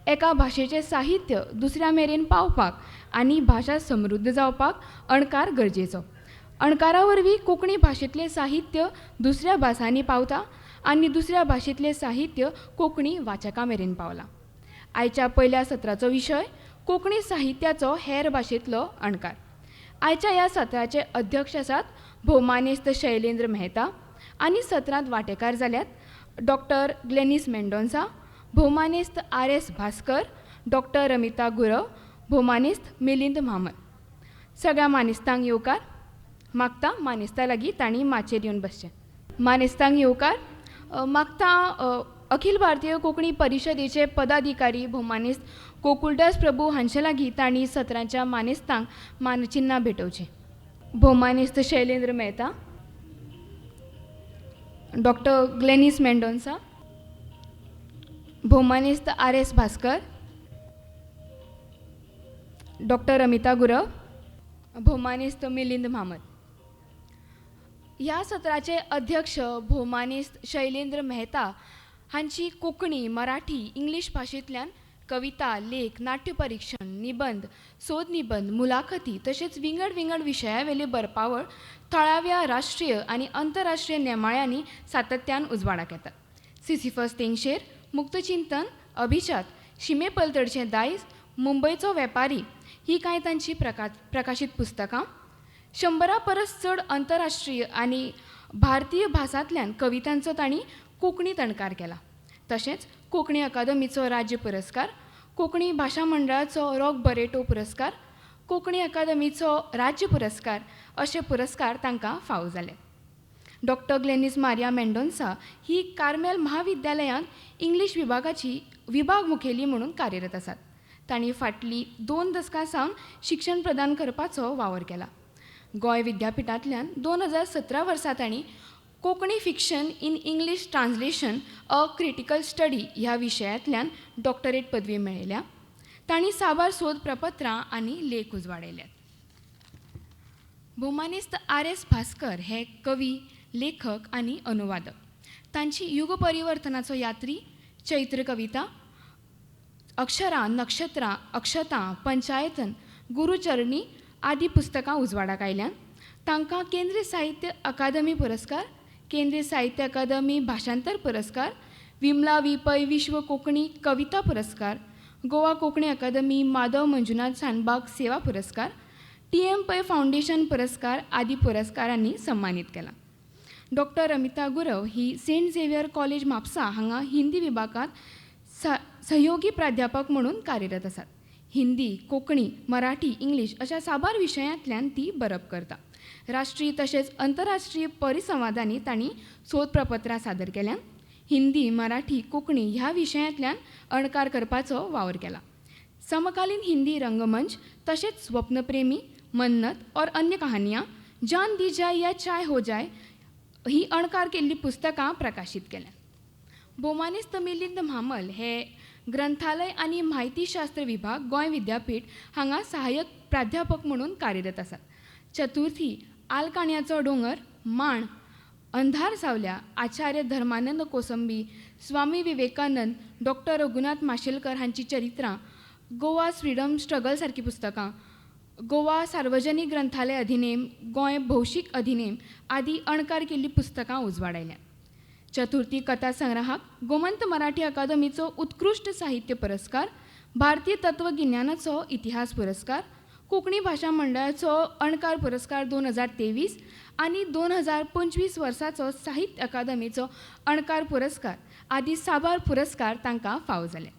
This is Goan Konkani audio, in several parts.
एका भाशेचें साहित्य दुसऱ्या मेरेन पावपाक आनी भाशा समृद्ध जावपाक अणकार गरजेचो. अणकारा वरवीं कोंकणी भाशेंतलें साहित्य दुसऱ्या भासांनी पावता आनी दुसऱ्या भाशेंतलें साहित्य कोंकणी वाचकां मेरेन पावलां. आयच्या पयल्या सत्राचो विशय कोंकणी साहित्याचो हेर भाशेंतलो अणकार. आयच्या ह्या सत्राचे अध्यक्ष आसात भोवमानेस्त शैलेंद्र मेहता आनी सत्रांत वांटेकार जाल्यात डॉक्टर ग्लेनीस मेंडोन्सा, भोवमानेस्त आर.एस. भास्कर, डॉक्टर रमिता गुरव, भोवमानेस्त मिलिंद म्हामल. सगळ्या मानेस्तांक येवकार. मागता मानेस्ता लागीं तांणी माचयेर येवन बसचें. मानेस्तांक येवकार. मागता अखिल भारतीय कोंकणी परिशदेचे पदाधिकारी भोवमानेस्त गोकुलदास प्रभू हांचे लागीं तांणी सत्रांच्या मानेस्तांक मानचिन्नां भेटोवचीं. भोवमानेस्त शैलेंद्र मेहता, डॉक्टर ग्लेनीस मेंडोन्सा, भोवमानेस्त आर.एस. भास्कर, डॉक्टर रमिता गुरव, भोवमानेस्त मिलिंद म्हामल. ह्या सत्राचे अध्यक्ष भोवमानेस्त शैलेंद्र मेहता हांची कोंकणी, मराठी, इंग्लीश भाशेंतल्यान कविता, लेख, नाट्य परिक्षण, निबंद, सोद निबंद, मुलाखती तशेंच विंगड विंगड विशयावेली बरपावळ थळाव्या राष्ट्रीय आनी अंतरराष्ट्रीय नेमाळ्यांनी सातत्यान उजवाडाक येता. सिसिफस तेंगशेर, मुक्तचिंतन, अभिजात, शिमे पलतडचें दायज, मुंबयचो वेपारी ही कांय तांची प्रकाशीत पुस्तकां. 100 परस चड अंतरराष्ट्रीय आनी भारतीय भासांतल्यान कवितांचो तांणी कोंकणींत अणकार केला. तशेंच कोंकणी अकादमीचो राज्य पुरस्कार, कोंकणी भाशा मंडळाचो रॉक बरेटो पुरस्कार, कोंकणी अकादमीचो राज्य पुरस्कार अशे पुरस्कार तांकां फावो जाले. डॉक्टर ग्लेनीस मारिया मेंडोन्सा ही कार्मेल म्हाविद्यालयांत इंग्लीश विभागाची विभाग मुखेली म्हणून कार्यरत आसात. तांणी फाटलीं 2 दसकां सावन शिक्षण प्रदान करपाचो वावर केला. गोंय विद्यापिठांतल्यान 2017 वर्सा तांणी Konkani fiction in English translation a critical study ह्या विशयांतल्यान डॉक्टरेट पदवी मेळयल्या. तांणी साबार सोद प्रपत्रां आनी लेख उजवाडयल्यात. भोवमानेस्त आर.एस. भास्कर हे कवी, लेखक आनी अनुवादक. तांची युगपरिवर्तनाचो यात्री, चैत्र कविता, अक्षरां, नक्षत्रां, अक्षतां, पंचायतन, गुरुचरणी आदी पुस्तकां उजवाडाक आयल्यात. तांकां केंद्रीय साहित्य अकादमी पुरस्कार, केंद्रीय साहित्य अकादमी भाशांतर पुरस्कार, विमला वी पै विश्व कोंकणी कविता पुरस्कार, गोवा कोंकणी अकादमी माधव मंजुनाथ शानबाग सेवा पुरस्कार, टी.एम. पै फावंडेशन पुरस्कार आदी पुरस्कारांनी सन्मानीत केला. डॉक्टर रमिता गुरव ही सेंट झेवियर कॉलेज म्हापसा हांगा हिंदी विभागांत सहयोगी प्राध्यापक म्हणून कार्यरत आसात. हिंदी, कोंकणी, मराठी, इंग्लीश अशा साबार विशयांतल्यान ती बरप करता. राष्ट्रीय तशेंच अंतरराष्ट्रीय परिसंवादांनी तांणी सोद प्रपत्रां सादर केल्यात. हिंदी, मराठी, कोंकणी ह्या विशयांतल्यान अणकार करपाचो वावर केला. समकालीन हिंदी रंगमंच तशेंच स्वप्नप्रेमी, मन्नत और अन्य कहानियाँ, जान दी जाय या चाय हो जाय ही अणकार केल्लीं पुस्तकां प्रकाशीत केल्यात. भोवमानेस्त मिलिंद म्हामल हे ग्रंथालय आनी म्हायतीशास्त्र विभाग, गोंय विद्यापीठ हांगा सहाय्यक प्राध्यापक म्हणून कार्यरत आसात. चतुर्थी, आलकाण्याचो दोंगर, माण, अंधार सावल्या, आचार्य धर्मानंद कोसंबी, स्वामी विवेकानंद, डॉक्टर रघुनाथ माशेलकर हांची चरित्रां, गोवा फ्रिडम स्ट्रगल सारकीं पुस्तकां, गोवा सार्वजनीक ग्रंथालय अधिनेम, गोंय भौशीक अधिनेम आदी अणकार केल्लीं पुस्तकां उजवाडायल्यात. चतुर्थी कथा संग्रहाक गोमंत मराठी अकादमीचो उत्कृश्ट साहित्य पुरस्कार, भारतीय तत्वगिन्यानाचो इतिहास पुरस्कार, कोंकणी भाशा मंडळाचो अणकार पुरस्कार 2023 आनी 2025 वर्साचो साहित्य अकादमीचो अणकार पुरस्कार आदी साबार पुरस्कार तांकां फावो जाले.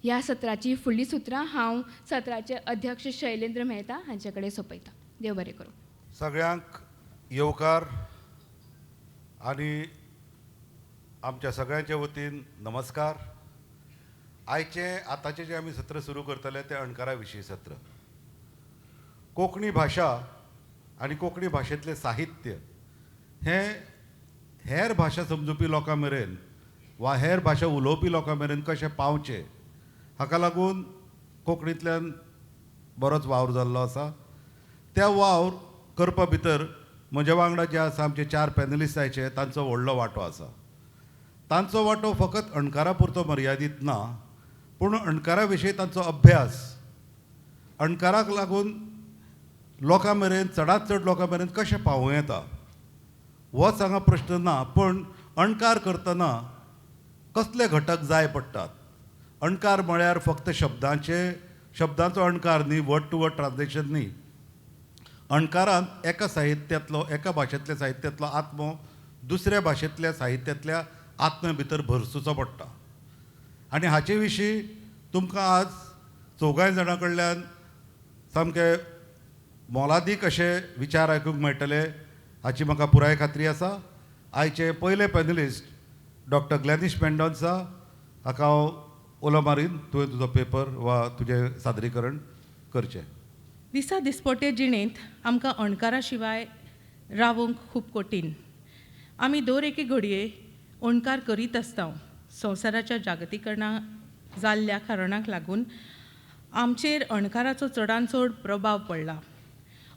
ह्या सत्राची फुडलीं सुत्रां हांव सत्राचे अध्यक्ष शैलेंद्र मेहता हांचे कडेन सोंपयतां. देव बरें करूं. सगळ्यांक येवकार आनी आमच्या सगळ्यांच्या वतीन नमस्कार. आयचें आतांचें जें आमी सत्र सुरू करतले तें अणकारा विशीं सत्र. कोंकणी भाशा आनी कोंकणी भाशेंतलें साहित्य हें हेर भाशा समजुपी लोकां मेरेन वा हेर भाशा उलोवपी लोकां मेरेन कशें पावचें हाका लागून कोंकणींतल्यान बरोच वावर जाल्लो आसा. त्या वावर करपा भितर म्हज्या वांगडा जे आसा आमचे 4 पॅनलिस्ट आयचे तांचो व्हडलो वांटो आसा. तांचो वांटो फकत अणकारा पुरतो मर्यादीत ना, पूण अणकारा विशीं तांचो अभ्यास, अणकाराक लागून लोकां मेरेन, चडांत चड लोकां मेरेन कशें पावोवं येता होच हांगा प्रश्न ना, पूण अणकार करतना कसले घटक जाय पडटात. अणकार म्हळ्यार फक्त शब्दांचो अणकार न्ही, वर्ड टू वर्ड ट्रान्सलेशन न्ही. अणकारांत एका साहित्यांतलो, एका भाशेंतल्या साहित्यांतलो आत्मो दुसऱ्या भाशेंतल्या साहित्यांतल्या आत्म्या भितर भरसुचो पडटा. आनी हाचे विशीं तुमकां आज चौगांय जाणां कडल्यान सामके मोलादीक अशे विचार आयकूंक मेळटले हाची म्हाका पुराय खात्री आसा. आयचे पयले पॅनलिस्ट डॉक्टर ग्लॅनिश मेंडोन्सा हाका हांव उलो मारीन, तुवें तुजो पेपर वा तुजें सादरीकरण करचें. दिसा दिसपटे जिणेंत आमकां अणकारा शिवाय रावंक खूब कठीण. आमी दर एके घडये अणकार करीत आसता. संवसाराच्या जागतीकरणा जाल्ल्या कारणाक लागून आमचेर अणकाराचो चडान चड प्रभाव पडला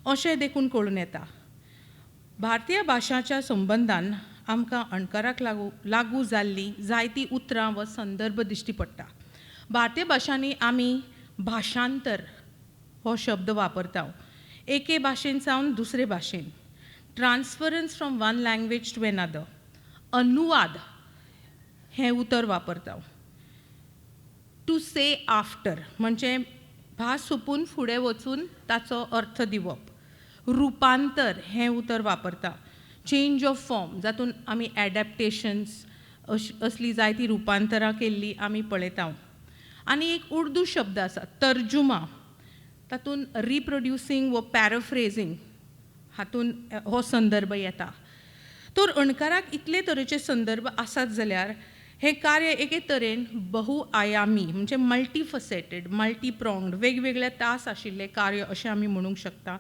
अशें देखून कळून येता. भारतीय भाशांच्या संबंदान आमकां अणकाराक लागू जाल्लीं जायतीं उतरां वा संदर्भ दिश्टी पडटा. भारतीय भाशांनी आमी भाशांतर हो शब्द वापरता, एके भाशेन सावन दुसरे भाशेन, transference from one language to another. अनुवाद हें उतर वापरता. टू से आफ्टर म्हणजे भास सोंपून फुडें वचून ताचो अर्थ दिवप. रुपांतर हें उतर वापरता. चेंज ऑफ फॉर्म जातून आमी एडॅप्टेशन्स असलीं जायतीं रुपांतरां केल्लीं आमी पळयता. आनी एक उर्दू शब्द आसा तर्जुमा, तातूंत रिप्रोड्युसींग व पॅराफ्रेजींग हातून हो संदर्भ येता. तर अणकाराक इतले तरेचे संदर्भ आसात जाल्यार हें कार्य एके तरेन बहुआयामी म्हणजे मल्टीफसेटेड, मल्टीप्रॉंग्ड, वेगवेगळे तास आशिल्लें कार्य अशें आमी म्हणूंक शकता,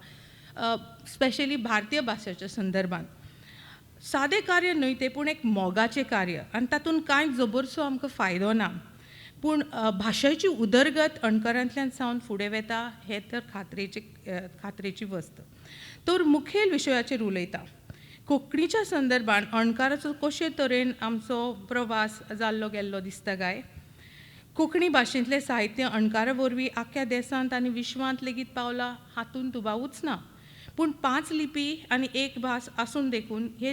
स्पेशली भारतीय भाशेच्या संदर्भात. सादें कार्य न्हय तें, पूण एक मोगाचें कार्य आनी तातूंत कांय जबरसो आमकां फायदो ना, पूण भाशेची उदरगत अणकारांतल्यान सावन फुडें वता हें तर खात्रेची वस्त. तर मुखेल विशयाचेर उलयता. कोंकणीच्या संदर्भात अणकाराचो कशे तरेन आमचो प्रवास जाल्लो गेल्लो दिसता काय? कोंकणी भाशेंतलें साहित्य अणकारा वरवीं आख्ख्या देशांत आनी विश्वांत लेगीत पावलां हातूंत दुबावूच ना. पूण 5 लिपी आनी एक भास आसून देखून हे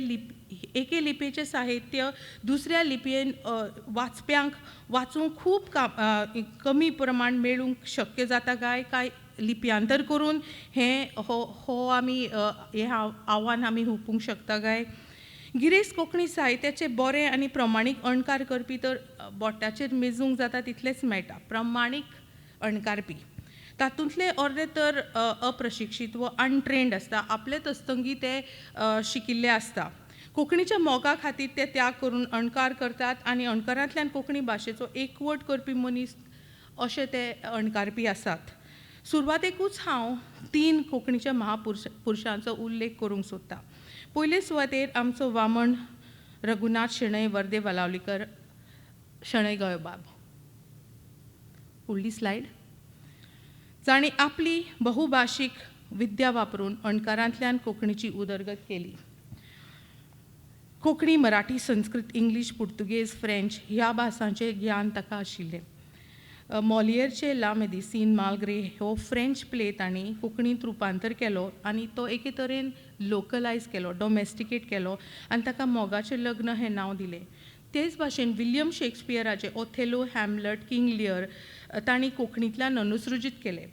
एके लिपयेचें साहित्य दुसऱ्या लिपयेन वाचप्यांक वाचूंक खूब कमी प्रमाण मेळूंक शक्य जाता काय काय लिप्यांतर करून हें हो आमी हें आव्हान आमी हुपूंक शकता काय? गिरेस्त कोंकणी साहित्याचे बरे आनी प्रमाणीक अणकार करपी तर बोटाचेर मेजूंक जाता तितलेच मेळटा. प्रमाणीक अणकारपी तातूंतले अर्दे तर अप्रशिक्षीत व अनट्रेंड आसता, आपले तस्तंगी ते शिकिल्ले आसता. कोंकणीच्या मोगा खातीर ते त्याग करून अणकार करतात आनी अणकारांतल्यान कोंकणी भाशेचो एकवट करपी मनीस अशे ते अणकारपी आसात. सुरवातेकूच हांव 3 कोंकणीच्या महापुरुषांचो उल्लेख करूंक सोदतां. पयले सुवातेर आमचो वामन रघुनाथ शणै वर्दे वालावलीकर शणै गोंयबाब. फुडली स्लायड. जांणी आपली बहुभाशीक विद्या वापरून अणकारांतल्यान कोंकणीची उदरगत केली. कोंकणी, मराठी, संस्कृत, इंग्लीश, पुर्तुगेज, फ्रेंच ह्या भासांचें ज्ञान ताका आशिल्लें. मॉलियरचे ला मेदिसीन मालग्रे हो फ्रेंच प्ले तांणी कोंकणींत रुपांतर केलो आनी तो एके तरेन लोकलायज केलो, डोमेस्टिकेट केलो आनी ताका मोगाचें लग्न हें नांव दिलें. तेच भाशेन विल्यम शेक्सपियराचे ओथेलो, हॅमलट, किंग लियर तांणी कोंकणींतल्यान अनुसृजीत केले.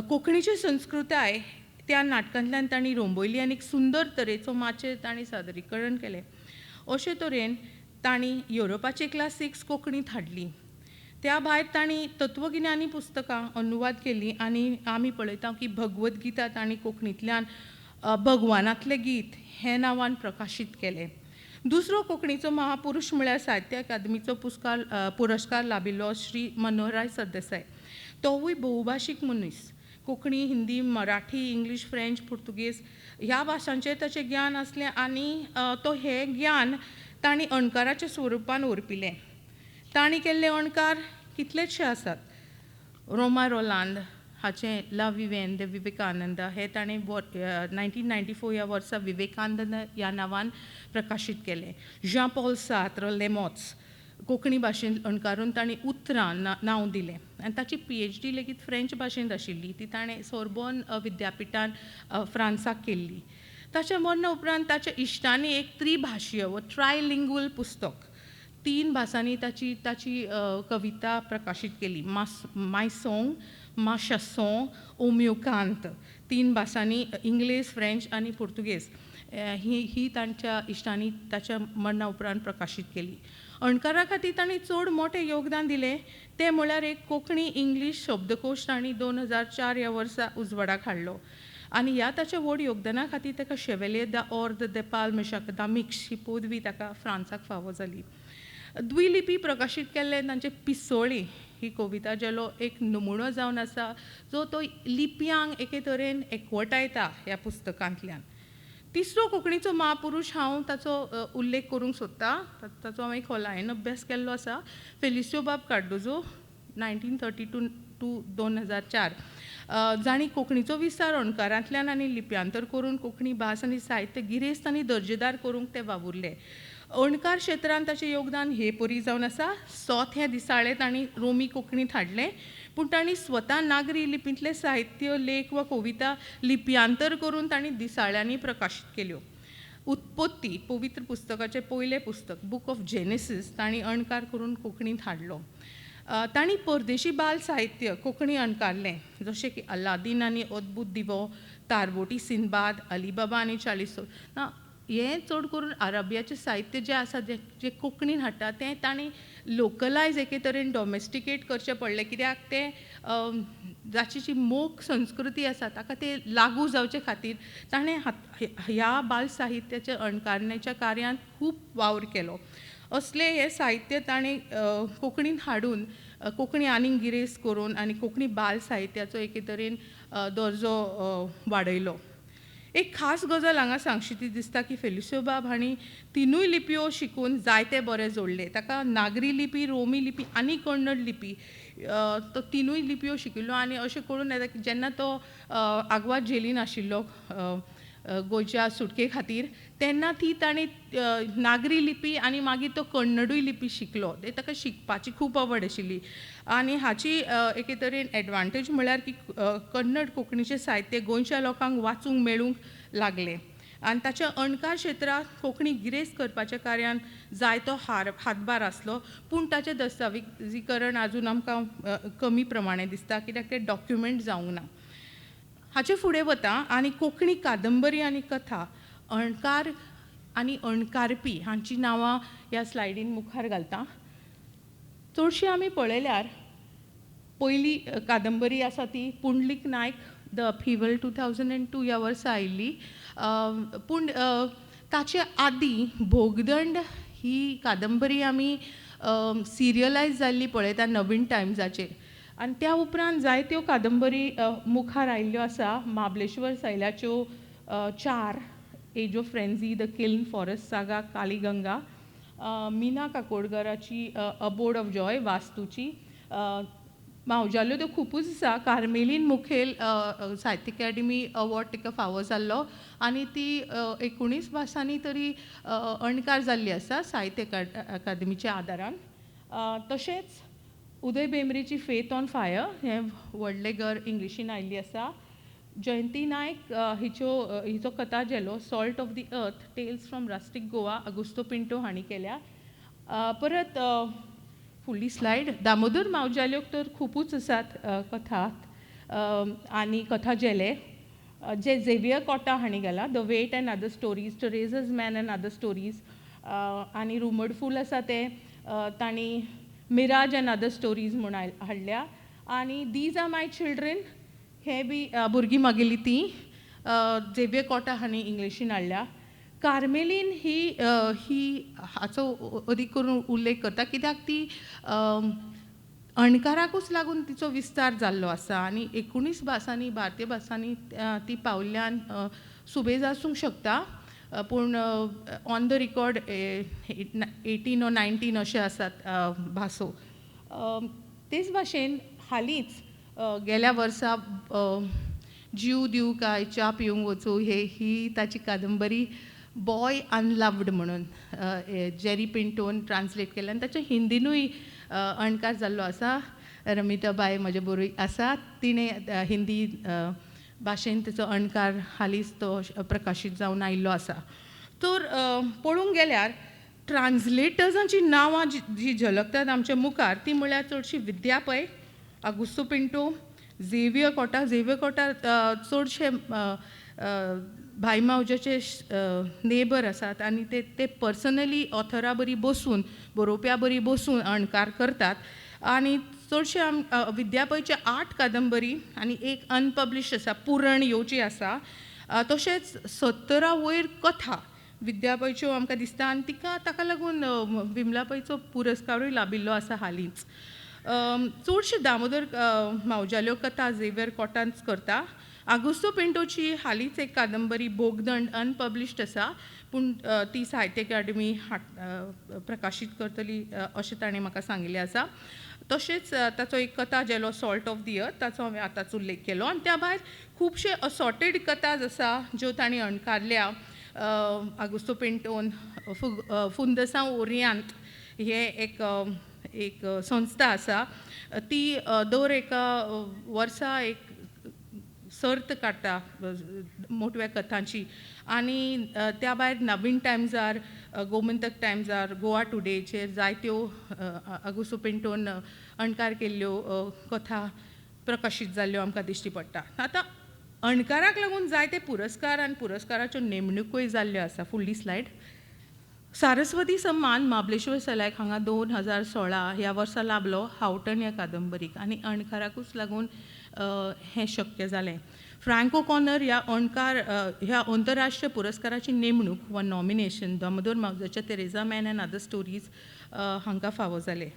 कोंकणीची संस्कृताय त्या नाटकांतल्यान तांणी रोंबयली आनी एक सुंदर तरेचो माचयेर तांणी सादरीकरण केलें. अशे तरेन तांणी युरोपाची क्लासिक्स कोंकणींत हाडली. त्या भायर तांणी तत्वगिन्यानी पुस्तकां अनुवाद केलीं आनी आमी पळयता की भगवत गीता तांणी कोंकणींतल्यान भगवानांतलें गीत हें नांवान प्रकाशीत केलें. दुसरो कोंकणीचो महापुरुष म्हळ्यार साहित्य अकादमीचो पुरस्कार लाभिल्लो श्री मनोहरराय सरदेसाय. तोवूय बहुभाशीक मनीस. कोंकणी, हिंदी, मराठी, इंग्लीश, फ्रेंच, पुर्तुगेज ह्या भाशांचेर ताचें ज्ञान आसलें आनी तो हें ज्ञान तांणी अणकाराच्या स्वरुपान ओरपिलें. तांणी केल्ले अणकार कितलेशे आसात. रोमा रोलांद हाचें ला विवेन the Vivekananda हें ताणें 1994 ह्या वर्सा विवेकानंद ह्या नांवान प्रकाशीत केलें. ज्यां पॉल सात्र लेमॉट्स, कोंकणी भाशेंत अणकारून तांणी उतरां नांव दिलें. आनी ताची PhD लेगीत फ्रेंच भाशेंत आशिल्ली, ती ताणें सोर्बोन विद्यापिठान फ्रांसाक केल्ली. ताच्या मरणा उपरांत ताच्या इश्टांनी एक त्रिभाशीय वा ट्रायलिंग्वल पुस्तक 3 भासांनी ताची ताची कविता प्रकाशीत केली. माय सोंग, मा शसों, ओम्युकांत, 3 भासांनी, इंग्लीश, फ्रेंच आनी पुर्तुगेज ही ही तांच्या इश्टांनी ताच्या मरणा उपरांत प्रकाशीत केली. अणकारा खातीर तांणी चड मोठें योगदान दिलें तें म्हळ्यार एक कोंकणी इंग्लीश शब्दकोश तांणी 2004 ह्या वर्सा उजवाडाक हाडलो. आनी ह्या ताच्या व्हड योगदाना खातीर ताका शेवेलियर दा ऑर्द दे पाल्म दामिक्स ही पदवी ताका फ्रांसाक फावो जाली. द्विलिपी प्रकाशीत केल्लें तांचे पिसोळी ही कविता जेलो एक नमुनो जावन आसा, जो तो लिपयांक एके तरेन एकवटायता ह्या पुस्तकांतल्यान. तिसरो कोंकणीचो महापुरूश हांव ताचो उल्लेख करूंक सोदता, ताचो हांवें खोलायेन अभ्यास केल्लो आसा, फेलिस्यो बाब कार्दोजो 1932 टू 2004, जांणी कोंकणीचो विस्तार अणकारांतल्यान आनी लिप्यांतर करून कोंकणी भास आनी साहित्य गिरेस्त आनी दर्जेदार करूंक ते वावुरले. अणकार क्षेत्रांत ताचें योगदान हे परी जावन आसा. सोत हें दिसाळें तांणी रोमी कोंकणींत हाडलें, पूण तांणी स्वता नागरी लिपींतलें साहित्य, लेख वा कविता लिप्यांतर करून तांणी दिसाळ्यांनी प्रकाशीत केल्यो. उत्पत्ती पवित्र पुस्तकाचें पयलें पुस्तक बूक ऑफ जेनेसीस तांणी अणकार करून कोंकणींत हाडलो. तांणी परदेशी बाल साहित्य कोंकणी अणकारलें, जशें की अलादीन आनी अद्भूत दिवो, तारबोटी सिंदबाद, अलीबाबा आनी चाळीसो. ना हें चड करून अरबियाचें साहित्य जें आसा जें जें कोंकणीन हाडटा तें तांणी लोकलायज एके तरेन डॉमेस्टिकेट करचें पडलें, कित्याक तें जाची जी मोख संस्कृती आसा ताका तें लागू जावचे खातीर ताणें ह्या बाल साहित्याच्या अणकारण्याच्या कार्यांत खूब वावर केलो. असलें हें साहित्य ताणें कोंकणीन हाडून कोंकणी आनीक गिरेस्त करून आनी कोंकणी बाल साहित्याचो एके तरेन दर्जो वाडयलो. एक खास गजाल हांगा सांगशी ती दिसता की फेलिस्यो बाब हांणी 3 लिपयो शिकून जायते बरें जोडले. ताका नागरी लिपी, रोमी लिपी आनी कन्नड लिपी तो 3 लिपयो शिकिल्लो. आनी अशें करून येता की जेन्ना तो आगवाद जेलीन आशिल्लो गोंयच्या सुटके खातीर तेन्ना ती ताणें नागरी लिपी आनी मागीर तो कन्नडूय लिपी शिकलो. ते ताका शिकपाची खूब आवड आशिल्ली. आनी हाची एके तरेन एडवांटेज म्हळ्यार की कन्नड कोंकणीचें साहित्य गोंयच्या लोकांक वाचूंक मेळूंक लागलें. आनी ताच्या अणकार क्षेत्रांत कोंकणी गिरेस्त करपाच्या कार्यांत जायतो हातभार आसलो, पूण ताचें दस्तावेजीकरण आजून आमकां कमी प्रमाणें दिसता, कित्याक तें डॉक्युमेंट जावंक ना. हाचे फुडें वता आनी कोंकणी कादंबरी आनी कथा अणकार आनी अणकारपी हांची नांवां ह्या स्लायडीन मुखार घालता. चडशी आमी पळयल्यार पयली कादंबरी आसा ती पुंडलीक नायक the अपहिवल 2002 ह्या वर्सा आयिल्ली. पूण ताचे आदीं भोगदंड ही कादंबरी आमी सिरियलायज जाल्ली पळयता नवीन टायम्साचेर. आनी त्या उपरांत जायत्यो कादंबरी मुखार आयिल्ल्यो आसा. Mahabaleshwar सैलाच्यो 4, age of frenzy, the kiln forest saga, Kaliganga, Meena काकोडकराची abode of Joy, वास्तूची, मावज्याल्यो त्यो खुबूच आसा. कार्मेलीन मुखेल साहित्य अकादेमी अवॉर्ड तिका फावो जाल्लो आनी ती 19 भासांनी तरी अणकार जाल्ली आसा साहित्य अकादेमीच्या आदारान. तशेंच उदय भेंब्रेची फेथ ऑन फायर हें व्हडलें घर इंग्लिशीन आयिल्ली आसा. जयंती नायक हिचो कथा झेलो salt of the earth tales from rustic Goa Augusto Pinto हांणी केल्या. परत फुडली स्लायड दामोदर मावज्याल्यो तर खुबूच आसात कथा आनी कथा झेले जे झेवियर कोटा हांणी केला, the weight and other stories, Teresa's man and other stories, आनी रुमड फूल आसा तें तांणी मिराज एंड अदर स्टोरीज म्हूण हाडल्या. आनी these are my children हें बी भुरगीं मागेली तीं झेवियर कोटा हांणी इंग्लिशीन हाडल्या. कार्मेलीन ही ही हाचो अदीक करून उल्लेख करता कित्याक ती अणकाराकूच लागून तिचो विस्तार जाल्लो आसा आनी 19 भासांनी भारतीय भासांनी ती पावल्ल्यान सुबेज आसूंक शकता, पूण ऑन the record 18 or 19 अशे आसात भासो. तेच भाशेन हालींच गेल्या वर्सा जीव दिवं काय च्या पिवंक वचूं ही ताची कादंबरी बॉय अनलव्ड म्हणून जेरी पिंटोन ट्रान्सलेट केलें आनी ताचें हिंदीनूय अणकार जाल्लो आसा. रमिता बाय म्हजे बरोबर आसा, तिणें हिंदी भाशेन ताचो अणकार हालींच तो प्रकाशीत जावन आयिल्लो आसा. तर पळोवंक गेल्यार ट्रान्सलेटर्सांचीं नांवां जी झलकतात आमच्या मुखार ती म्हळ्यार चडशी विद्या पै, आगुस्तो पिंटो, झेवियर कोटा. झेवियर कोटा चडशे भाई मावज्याचे नेबर आसात आनी ते पर्सनली ऑथरा बरी बसून, बरोवप्या बरी बसून अणकार करतात. आनी चडशे विद्या पैचे 8 कादंबरी आनी एक अनपब्लिश्ड आसा, पुरण येवची आसा. तशेंच 70 वयर कथा विद्या पैच्यो आमकां दिसता आनी तिका ताका लागून विमला पैचो पुरस्कारूय लाबिल्लो आसा हालींच. चडशे दामोदर मावज्याल्यो कथा झेवियर कोटांच करता. आगुस्तो पिंटोची हालींच एक कादंबरी बोगदंड अनपब्लिश्ड आसा, पूण ती साहित्य अकादेमी प्रकाशीत करतली अशें ताणें म्हाका सांगिल्लें आसा. तशेंच ताचो एक कथा झेलो सॉल्ट ऑफ the earth, ताचो हांवें आतांच उल्लेख केलो. आनी त्या भायर खुबशे असॉर्टेड कथा आसा ज्यो तांणी अणकारल्या. आगुस्तो पिंटोन फुंदसांव ओरियांत हे एक एक संस्था आसा, ती दर एका वर्सा एक सर्त काडटा मोटव्या कथांची. आनी त्या भायर नवीन टायम्सार, गोमंतक टायम्सार, गोवा टुडेचेर जायत्यो आगुस्तो पिंटोन अणकार केल्ल्यो कथा प्रकाशीत जाल्ल्यो आमकां दिश्टी पडटा. आतां अणकाराक लागून जायते पुरस्कार आनी पुरस्काराच्यो नेमणुकोय जाल्ल्यो आसा. फुडली स्लायड. सारस्वती सम्मान महाबळेश्वर सैलाक हांगा 2016 ह्या वर्सा लाभलो हावटन ह्या कादंबरीक आनी अणकाराकूच लागून हें शक्य जालें. फ्रँको कॉर्नर ह्या अणकार ह्या अंतरराष्ट्रीय पुरस्काराची नेमणूक वा नॉमिनेशन दामोदर मावजोच्या Teresa man and other stories हांकां फावो जालें.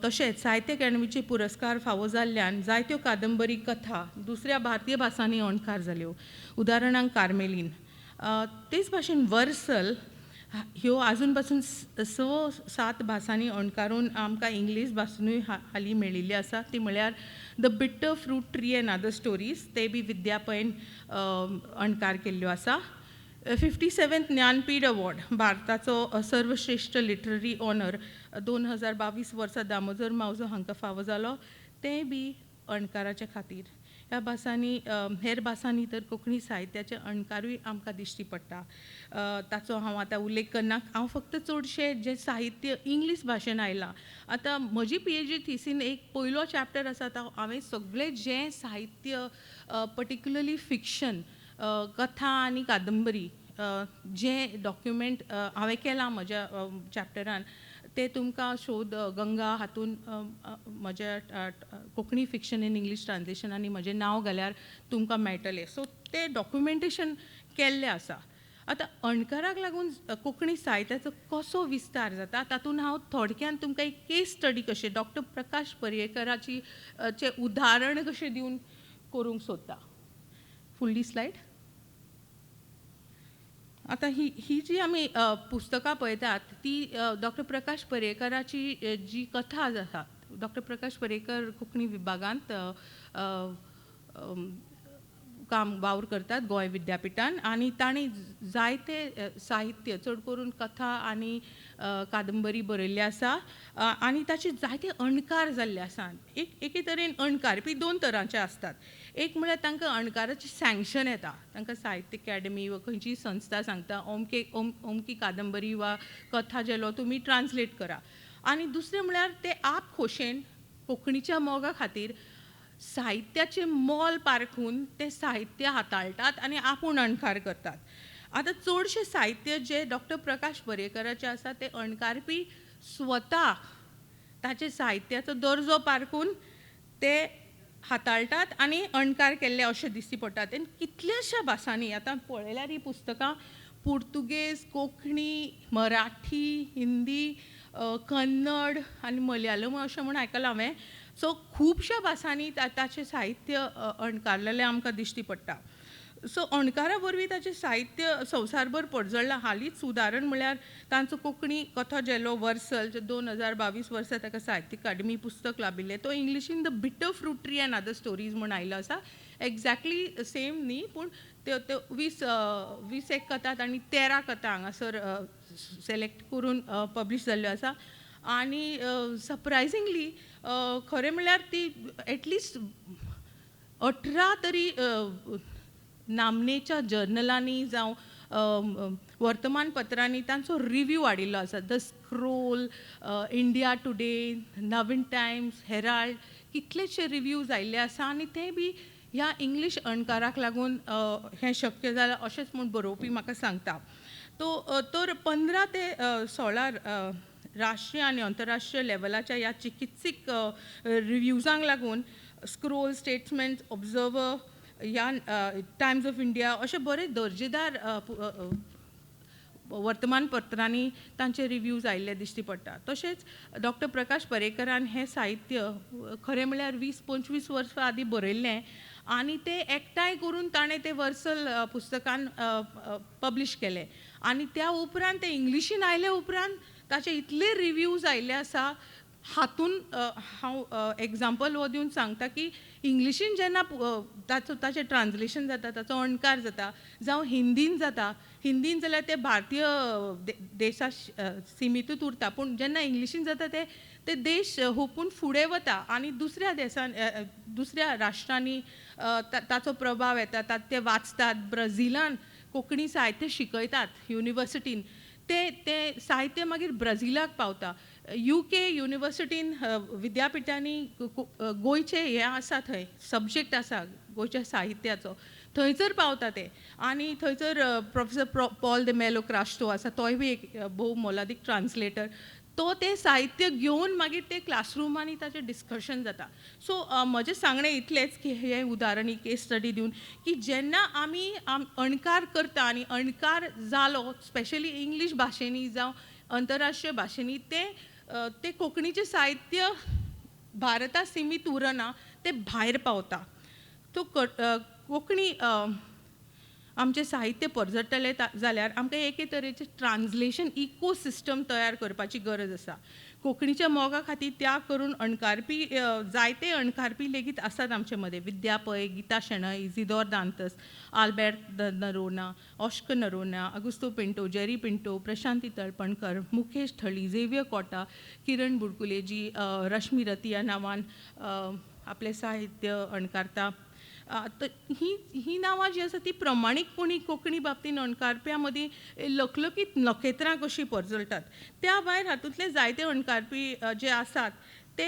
तशेंच साहित्य अकादेमीचे पुरस्कार फावो जाल्ल्यान जायत्यो कादंबरी कथा दुसऱ्या भारतीय भासांनी अणकार जाल्यो, उदाहरणांक कार्मेलीन. तेच भाशेन वर्सल ह्यो आजून पासून 6-7 भासांनी अणकारून आमकां इंग्लीश भासनूय हालीं मेळिल्ल्यो आसा. ती म्हळ्यार the bitter fruit tree and other stories, ते बी विद्या पैन अणकार केल्ल्यो आसा. 57th Jnanpith award, भारताचो सर्वश्रेश्ठ लिटररी ऑनर 2022 वर्सा दामोदर मावजो हांकां फावो जालो, तें बी अणकाराच्या खातीर. ह्या भासांनी हेर भासांनी तर कोंकणी साहित्याचे अणकारूय आमकां दिश्टी पडटा. ताचो हांव आतां उल्लेख करना. हांव फक्त चडशें जें साहित्य इंग्लीश भाशेन आयलां, आतां म्हजी PhD थिसीन एक पयलो चॅप्टर आसा, तो हांवें सगळें जें साहित्य पर्टिक्युलरली फिक्शन, कथा आनी कादंबरी जें डॉक्युमेंट हांवें केलां म्हज्या चॅप्टरान, ते तुमकां शोध गंगा हातून म्हज्या Konkani fiction in English translation आनी म्हजें नांव घाल्यार तुमकां मेळटलें. सो तें डॉक्युमेंटेशन केल्लें आसा. आतां अणकाराक लागून कोंकणी साहित्याचो कसो विस्तार जाता तातूंत हांव थोडक्यान तुमकां एक केस स्टडी कशें डॉक्टर प्रकाश पर्येकराची चें उदाहरण कशें दिवन करूंक सोदता. फुडली स्लायड. आतां ही जी आमी पुस्तकां पळयतात ती डॉक्टर प्रकाश पर्येकराची जी कथा आसा, डॉक्टर प्रकाश पर्येकर कोंकणी विभागांत काम वावर करतात गोंय विद्यापिठान आनी तांणी जायते साहित्य चड करून कथा आनी कादंबरी बरयल्ली आसा आनी ताचे जायते अणकार जाल्ले आसा. एके तरेन अणकार बी 2 तरांचे आसतात. एक म्हळ्यार तांकां अणकाराचें सँक्शन येता, तांकां साहित्य अकादेमी वा खंयचीय संस्था सांगता अमके अमकी कादंबरी वा कथा झेलो तुमी ट्रान्सलेट करा. आनी दुसरें म्हळ्यार ते आप खोशेन कोंकणीच्या मोगा खातीर साहित्याचें मोल पारखून तें साहित्य हाताळटात आनी आपूण अणकार करतात. आतां चडशें साहित्य जें डॉक्टर प्रकाश पर्येकराचें आसा तें अणकारपी स्वता ताचें साहित्याचो दर्जो पारखून ते हाताळटात आनी अणकार केल्ले अशें दिश्टी पडटात. आनी कितल्याश्या भासांनी आतां पळयल्यार हीं पुस्तकां पुर्तुगेज, कोंकणी, मराठी, हिंदी, कन्नड आनी मलयालम अशें म्हूण आयकलां हांवें. सो खुबश्या भासांनी ताचें साहित्य अणकारलेलें आमकां दिश्टी पडटा. सो अणकारा वरवीं ताचें साहित्य संवसारभर पर्जळ्ळां. हालींच उदाहरण म्हळ्यार तांचो कोंकणी कथा झेलो वर्सल, जो 2022 वर्सा ताका साहित्य अकादेमी पुस्तक लाभिल्लें, तो इंग्लिशीन The Bitter Fruit Tree and Other Stories म्हूण आयिल्लो आसा. एग्जॅक्टली सेम न्ही, पूण त्यो त्यो 20 21 कथा आनी 13 कथा हांगासर सिलेक्ट करून पब्लीश जाल्ल्यो आसा. आनी सरप्रायजिंगली खरें म्हणल्यार ती एटलिस्ट 18 तरी नामनेच्या जर्नलांनी जावं वर्तमानपत्रांनी तांचो रिव्यू हाडिल्लो आसा. The scroll, India today, Navhind times, Herald, कितलेशे रिव्यूज आयिल्ले आसा आनी ते बी ह्या इंग्लीश अणकाराक लागून हें शक्य जालां अशेंच म्हूण बरोवपी म्हाका सांगता. तो तर 15 ते 16 राष्ट्रीय आनी अंतरराष्ट्रीय लेवलाच्या ह्या चिकित्सीक रिव्यूजांक लागून स्क्रोल, स्टेट्समॅन, ऑब्जर्वर, ह्या टायम्स ऑफ इंडिया अशे बरे दर्जेदार वर्तमानपत्रांनी तांचे रिव्यूज आयिल्ले दिश्टी पडटा. तशेंच डॉक्टर प्रकाश पर्येकरान हें साहित्य खरें म्हणल्यार 20-25 वर्सां आदीं बरयल्लें आनी तें एकठांय करून ताणें तें वर्सल पुस्तकान पब्लीश केलें आनी त्या उपरांत तें इंग्लिशीन आयले उपरांत ताचे इतले रिव्यूज आयिल्ले आसा. हातून हांव एग्जाम्पल हो दिवन सांगता की इंग्लिशीन जेन्ना ताचो ताचें ट्रान्सलेशन जाता, ताचो अणकार जाता, जावं हिंदीन जाता, हिंदीन जाल्यार तें भारतीय देशा सिमितूच उरता, पूण जेन्ना इंग्लिशीन जाता तें ते देश हुपून फुडें वता आनी दुसऱ्या देसान, दुसऱ्या राष्ट्रांनी ताचो प्रभाव येता, ते वाचतात. ब्राझिलान कोंकणी साहित्य शिकयतात युनिवर्सिटीन, तें तें साहित्य मागीर ब्राझिलाक पावता. युके युनिवर्सिटीन, विद्यापिठांनी गोंयचें हें आसा, थंय सब्जेक्ट आसा गोंयच्या साहित्याचो, थंयसर पावता तें. आनी थंयसर प्रोफेसर पॉल दे मेलो क्रास्टो आसा, तोय बी एक भोव मोलादीक ट्रान्सलेटर, तो तें साहित्य घेवन मागीर ते क्लासरुमांनी ताचें डिस्कशन जाता. सो म्हजें सांगणें इतलेंच की हें उदाहरण, ही केस स्टडी दिवन की जेन्ना आमी अणकार करता आनी अणकार जालो स्पेशली इंग्लीश भाशेंनी जावं अंतरराष्ट्रीय भाशेंनी, तें तें कोंकणीचें साहित्य भारता सिमीत उरना, तें भायर पावता. तो कोंकणी आमचें साहित्य पर्जळटलें जाल्यार आमकां एके तरेचें ट्रान्सलेशन इकोसिस्टम तयार करपाची गरज आसा. कोंकणीच्या मोगा खातीर त्याग करून अणकारपी, जायते अणकारपी लेगीत आसात आमचे मदें. विद्या पै, गीता शेणै, इजिदोर दांतस, आल्बेर्त नरोना, ऑश्क नरोना, अगुस्तो पिंटो, जेरी पिंटो, प्रशांती तळपणकर, मुकेश थळी, झेवियर कोटा, किरण बुडकुले जी रश्मी रती ह्या नांवान आपलें साहित्य अणकारता. तर ही ही नांवां जीं आसा ती प्रमाणीकपणी कोंकणी बाबतीन अणकारप्या मदीं लखलखीत नखेत्रां कशीं पर्जळटात. त्या भायर हातूंतले जायते अणकारपी जे आसात ते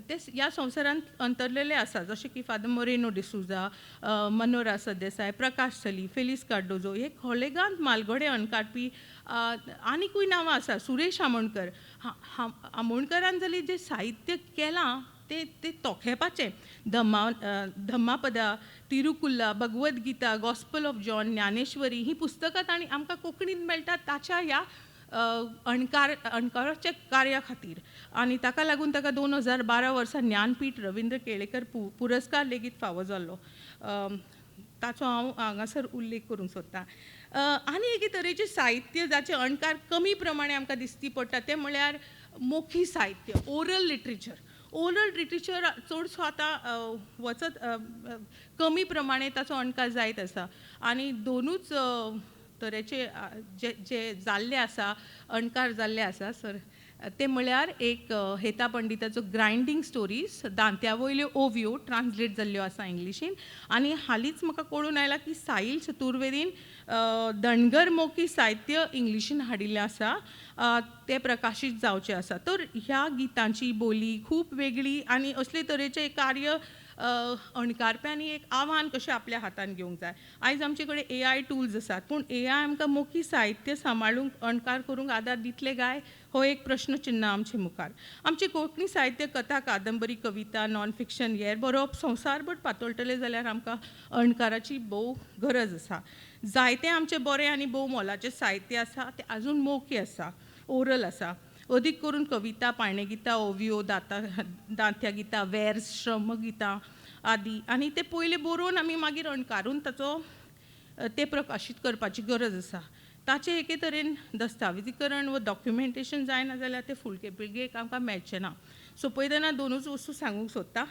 ते ह्या संवसारांत अंतरलेले आसा, जशें की father Moreno D'Souza, Monera Sardesai, Prakash सली, फेलिस कार्डोजो, हे खोलेगांत मालगडे अणकारपी. आनिकूय नांवां आसा. सुरेश आमोणकर, आमोणकरान जाल्यार जें साहित्य केलां तें तें तोखेपाचें. धम्मापदा, तिरुकुल्ला, Bhagavad Gita, gospel of John, Dnyaneshwari हीं पुस्तकां तांणी आमकां कोंकणींत मेळटात ताच्या ह्या अणकाराच्या कार्या खातीर. आनी ताका लागून ताका 2012 वर्सा ज्ञानपीठ रविंद्र केळेकर पुरस्कार लेगीत फावो जाल्लो, ताचो हांव हांगासर उल्लेख करूंक सोदतां. आनी एके तरेचें साहित्य जाचे अणकार कमी प्रमाणे आमकां दिश्टी पडटा तें म्हळ्यार मोखी साहित्य, ओरल लिटरेचर. ओरल लिटरेचर चडसो आतां वचत कमी प्रमाणे ताचो अणकार जायत आसा आनी दोनूच तरेचे जे जे जाल्ले आसा, अणकार जाल्ले आसा सर, ते म्हळ्यार एक हेता पंडिताचो ग्रायंडींग स्टोरीज, दांत्या वयल्यो ओव्यो ट्रान्सलेट जाल्ल्यो आसा इंग्लिशीन. आनी हालींच म्हाका कळून आयलां की साहील चतुर्वेदीन धनगर मोखी साहित्य इंग्लिशीन हाडिल्लें आसा, तें प्रकाशीत जावचें आसा. तर ह्या गितांची बोली खूब वेगळी आनी असले तरेचें कार्य अणकारप्यांनी एक आव्हान कशें आपल्या हातान घेवंक जाय. आयज आमचे कडेन एआय टुल्स आसात, पूण एआय आमकां मोखी साहित्य सांबाळूंक, अणकार करूंक आदार दितले काय, हो एक प्रश्न चिन्न आमचे मुखार. आमची कोंकणी साहित्य, कथा, कादंबरी, कविता, नॉन फिक्शन हेर बरोवप संवसारभर पातळटलें जाल्यार आमकां अणकाराची भोव गरज आसा. जायतें आमचें बरें आनी भोव मोलाचें साहित्य आसा तें आजून मोखी आसा, ओरल आसा, अदीक करून कविता, पायणेगितां, ओव्यो, दांत्या गितां, वेर्स, श्रमगितां. आदी आनी ते पयलीं बरोवन आमी मागीर अणकारून ताचो ते प्रकाशीत करपाची गरज आसा. ताचें एके तरेन दस्तावेजीकरण वा डॉक्युमेंटेशन जायना जाल्यार ते फुडले पिळगेक आमकां मेळचें ना. सो पळयतना दोनूच वस्तू सांगूंक सोदता.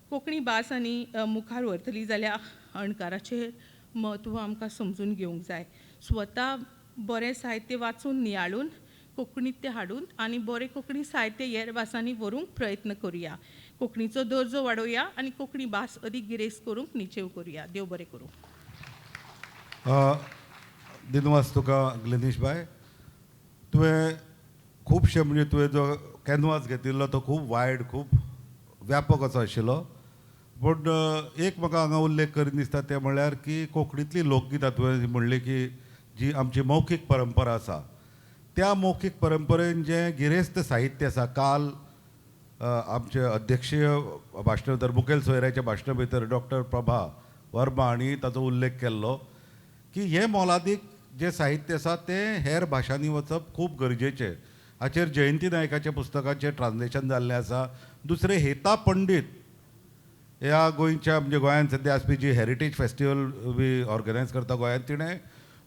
कोंकणी भास आनी मुखार व्हरतली जाल्यार अणकाराचें म्हत्व आमकां समजून घेवंक जाय. स्वता बरें साहित्य वाचून नियाळून कोंकणींत तें हाडून आनी बरें कोंकणी साहित्य हेर भासांनी व्हरूंक प्रयत्न करुया. कोंकणीचो दर्जो वाडोवया आनी कोंकणी भास अदीक गिरेस्त करूंक निचेव करुया. देव बरें करूं. दिनवास तुका ग्लेनीश बाय. तुवें खुबशे म्हणजे तुवें जो कॅनवास घेतिल्लो तो खूब वायड, खूब व्यापक असो आशिल्लो. पूण एक म्हाका हांगा उल्लेख करीन दिसता तें म्हणल्यार की कोंकणींतली लोकगितां तुवें म्हणली की जी आमची मौखीक परंपरा आसा त्या मौखीक परंपरेन जें गिरेस्त साहित्य आसा, काल आमचे अध्यक्षीय भाशणा भितर मुखेल सोयऱ्याच्या भाशणा भितर डॉक्टर प्रभा वर्मा हांणी ताचो उल्लेख केल्लो की हें मोलादीक जें साहित्य आसा तें हेर भाशांनी वचप खूब गरजेचें. हाचेर जयंती नायकाच्या पुस्तकाचें ट्रान्सलेशन जाल्लें आसा. दुसरें हेता पंडीत ह्या गोंयच्या म्हणजे गोंयांत सद्या आसपी जी हेरिटेज फेस्टिवल बी ऑर्गनायज करता गोंयांत, तिणें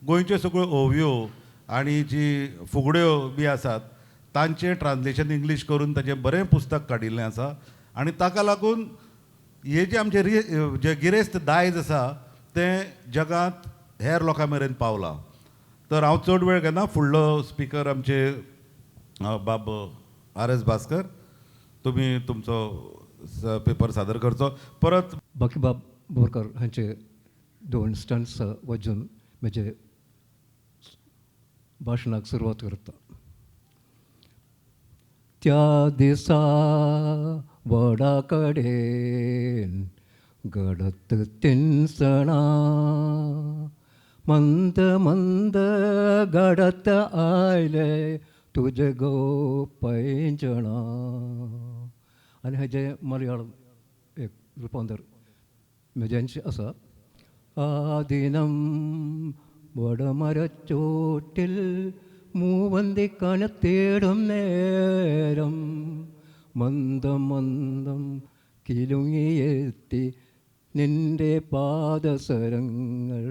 गोंयच्यो सगळ्यो ओवयो आनी जी फुगड्यो बी आसात तांचें ट्रान्सलेशन इंग्लीश करून ताचें बरें पुस्तक काडिल्लें आसा. आनी ताका लागून हे जें आमचें जें गिरेस्त दायज आसा तें जगांत हेर लोकां मेरेन पावलां. तर हांव चड वेळ घेना. फुडलो स्पिकर आमचे बाब आर एस भास्कर, तुमी तुमचो पेपर सादर करचो. परत बाकीबाब बोरकर हांचे दोन स्टंट्स वाजून म्हजे भाशणाक सुरवात करता. त्या दिसा वडा कडेन घडत तिनसणां मंद मंद घडत आयले तुजे गो पैंजणां. आनी हाजें मलयाळम एक रुपांतर म्हज्यांचें आसा. आदिനം വടമരച്ചോട്ടിൽ മൂവന്തിക്കനത്തേടും നേരം മന്ദം മന്ദം കിലുങ്ങിയെത്തി നിന്റെ പാദസരങ്ങൾ,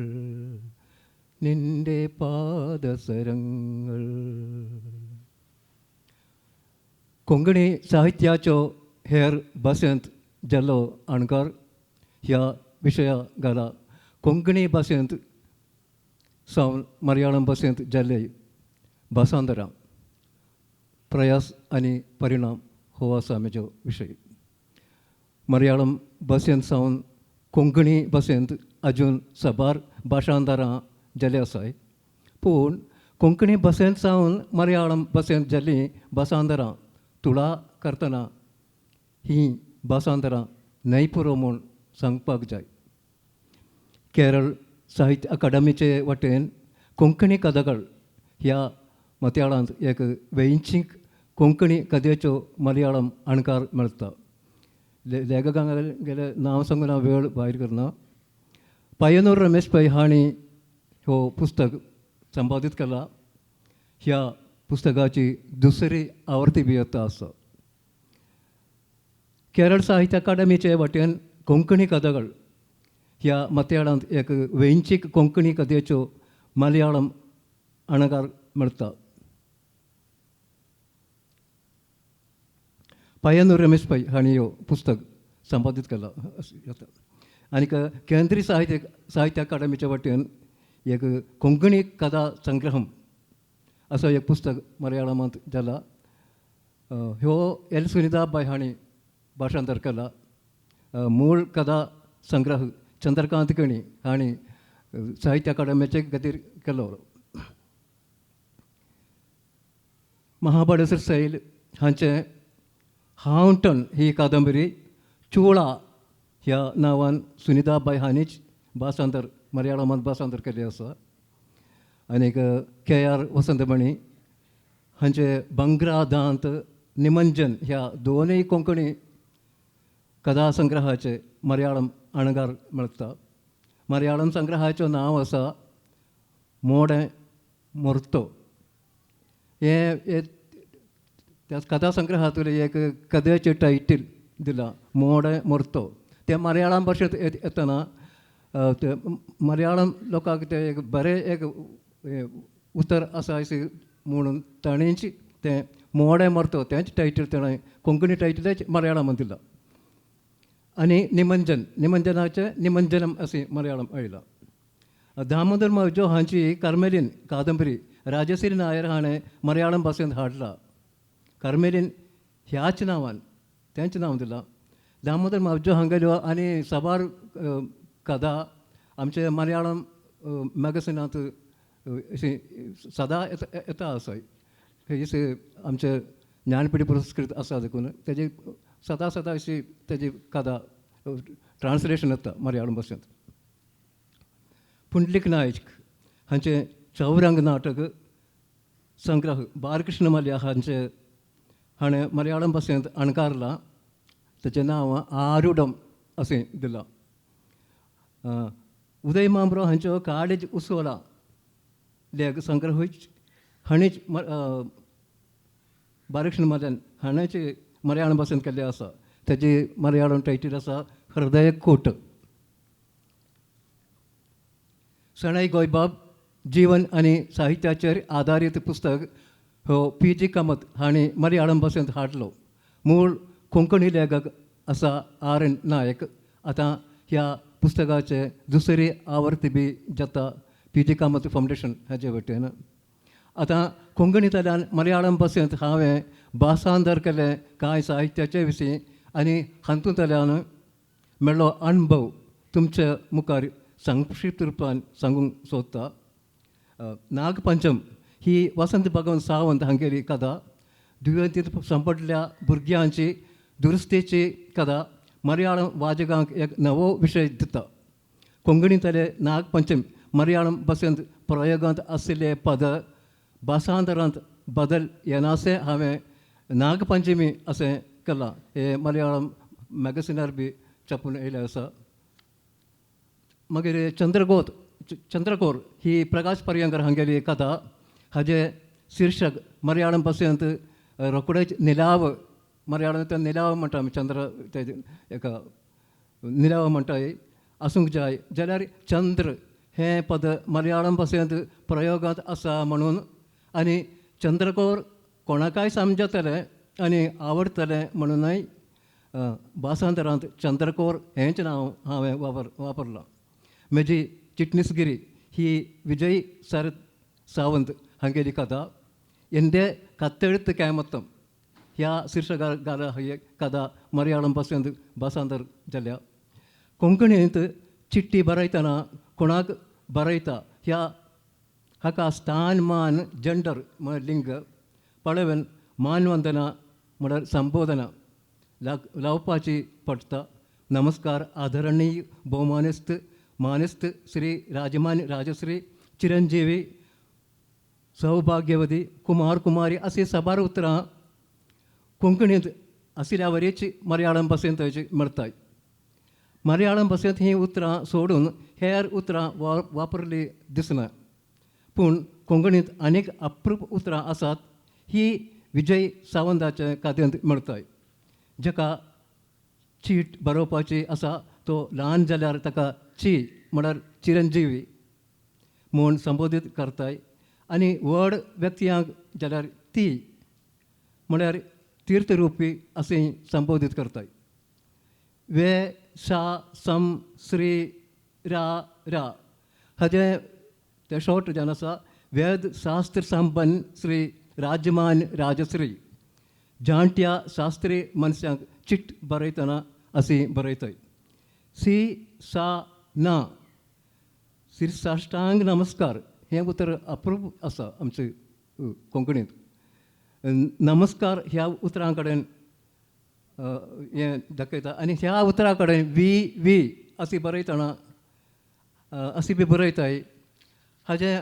നിന്റെ പാദസരങ്ങൾ. कोंकणी साहित्याचो हेर भाशेंत जाल्लो अणकार ह्या विशया घाला. कोंकणी भाशेंत सावन मलयाळम भाशेंत जाल्ले भासांतरां, प्रयास आनी परिणाम हो आसा म्हजो विशय. मलयाळम भाशेंत सावन कोंकणी भाशेंत अजून साबार भाशांतरां जाल्लीं आसाय, पूण कोंकणी भाशेंत सावन मलयाळम भाशेंत जाल्लीं भासांतरां तुळा करतना हीं भासांतरां न्हय पुरो म्हूण सांगपाक जाय. केरळ साहित्य अकादमीचे वटेन कोंकणी कदगळ ह्या मत्याळांत एक वेंचीक कोंकणी कथेचो मलयाळम अणकार मेळटा. लेखकांक गेले नांव सांगून हांव वेळ भायर करना. पय्यनूर रमेश पै हांणी हो पुस्तक संपादीत केला. ह्या पुस्तकाची दुसरी आवृत्ती बी आतां आसा. केरळ साहित्य अकादमीचे वटेन कोंकणी कदगळ ह्या मत्याळांत एक वेंचीक कोंकणी कथेचो मलयाळम अणकार मेळटा. पय्यनूर रमेश पै हांणी ह्यो पुस्तक संपादीत केलां. आनीक केंद्रीय साहित्य अकादमीच्या वटेन एक कोंकणी कथा संग्रह असो एक पुस्तक मलयाळमांत जाला. ह्यो एल सुनिता बाय हांणी भाशांतर केला. मूळ कथा संग्रह चंद्रकांत केणी हांणी साहित्य अकादमीचे खातीर केलो. महाबळेश्वर सैल हांचें हांवटन ही कादंबरी चोळा ह्या नांवान सुनिता बाय हांणीच भाशांतर मलयाळमांत भाशांतर केल्लें आसा. आनीक के आर वसंतमणी हांचे बंगरादांत निमंजन ह्या दोनूय कोंकणी कथा संग्रहाचे मलयाळम अणकार मेळटा. मलयाळम संग्रहाचें नांव आसा मोडें मोर्तो. हें त्या कथा संग्रहांतलें एक कथेचें टायटल दिलां, मोडें मोर्तो. तें मलयाळम भाशेंत येतना ते मलयाळम लोकांक तें एक बरें एक उतर आसा अशें म्हणून ताणेंच तें मोडें मरतो तेंच टायटल ताणें कोंकणी टायटलच मलयाळमांत दिलां. आनी निमंजन, निमंजनाचें निमंजनम अशें मलयाळम आयलां. दामोदर मावजो हांची कार्मेलीन कादंबरी राजश्री नायर हाणें मलयाळम भाशेंत हाडला. कार्मेलीन ह्याच नांवान तेंच नांव दिलां. दामोदर मावजो हांगेल्यो आनी साबार कथा आमचे मलयाळम मॅगझिनांत अशी सदां येता आसाय. हे आमचे ज्ञानपीठ पुरस्कृत आसा देखून तेजी सदां सदां अशी तेजी कथा ट्रान्सलेशन येता मलयाळम भाशेंत. पुंडलीक नायक हांचें चौरंग नाटक संग्रह बालकृष्ण मल्या हांचे हाणें मलयाळम भाशेंत अणकारलां. ताचें नांव आरुडम अशें दिलां. उदय म्हांबरो हांच्यो काळीज उसोला लेख संग्रह हाणेंच बालकृष्ण मल्यान हाणेंच मलयाळम भाशेंत केल्लें आसा. ताची मलयाळम टायटल आसा हृदयकूट. शणै गोंयबाब जीवन आनी साहित्याचेर आदारीत पुस्तक हो पी जी कामत हांणी मलयाळम भाशेंत हाडलो. मूळ कोंकणी लेखक आसा आर एन नायक. आतां ह्या पुस्तकाचे दुसरी आवृत्ती बी जाता पी जी कामत फावंडेशन हाचे वटेन. आतां कोंकणींतल्यान मलयाळम भाशेंत हांवें भाशांतर केलें कांय साहित्याचे विशीं आनी हातूंतल्यान मेळ्ळो अणभव तुमच्या मुखार संक्षिप्त रुपान सांगूंक सोदता. नागपंचम ही वसंत भगवंत सावंत हांगेली कथा दुयेंतींत सांपडल्या भुरग्यांची दुरुस्तेची कथा मलयाळम वाचकांक एक नवो विशय दिता. कोंकणींतले नागपंचम मलयाळम भाशेंत प्रयोगांत आशिल्ले पद भाशांतरांत बदल येनासे हांवें नागपंचमी अशें केलां. हें मलयाळम मॅगझिनार बी छापून येयलें आसा. मागीर चंद्रगोत चंद्रकोर ही प्रकाश पर्यंकर हांगेली कथा. हाजें शीर्शक मलयाळम भाशेंत रोखडेच निलाव, मलयाळमांत निलाव म्हणटा आमी, चंद्र ते एका निलाव म्हणटाय आसूंक जाय जाल्यार चंद्र हें पद मलयाळम भाशेंत प्रयोगांत आसा म्हणून आनी चंद्रकोर कोणाकाय समजतलें आनी आवडटलें म्हणूनय भाशांतरांत चंद्रकोर हेंच नांव हांवें वापरलां. म्हजी चिटणीसगिरी ही विजय शरद सावंत हांगेली कथा. एंदे कत्तेळुत्त कैमत्तम ह्या शीर्षका घाला ही कथा मलयाळम भाशेंत भाशांतर जाल्या. कोंकणींत चिट्टी बरयतना कोणाक बरयता ह्या हाका स्थान मान जंडर म्हळ्यार लिंग पळोवन मानवंदना म्हळ्यार संबोधना लावपाची पडटा. नमस्कार आदरणीय भोवमानेस्त मानेस्त श्री राजमान राजश्री चिरंजीवी सौभाग्यवती कुमार कुमारी अशी साबार उतरां कोंकणींत आशिल्ल्या वरीच मलयाळम भाशेंत मेळटाय. मलयाळम भाशेंत हीं उतरां सोडून हेर उतरां वापरली दिसना, पूण कोंकणींत अनेक अप्रूप उतरां आसात ही विजय सावंताचे कादयेंत मेळटाय. जाका चीट बरोवपाची आसा तो ल्हान जाल्यार ताका ची म्हळ्यार चिरंजीवी म्हूण संबोधीत करताय आनी व्हड व्यक्तियांक जाल्यार ती म्हळ्यार तीर्थरुपी अशें संबोधीत करताय. वे सा सम श्री रा रा हाजें तें शॉर्ट जावन आसा वेद शास्त्र संपन्न श्री राजमान राजश्री जाणट्या शास्त्री मनशांक चिट बरयतना अशी बरयताय. सी सा ना शिरसाष्टांग नमस्कार हें उतर अप्रूप आसा आमचे कोंकणींत. नमस्कार ह्या उतरां कडेन हें दाखयता आनी ह्या उतरा कडेन वी वी अशी बरयतना अशी बी बरयताय. हाजें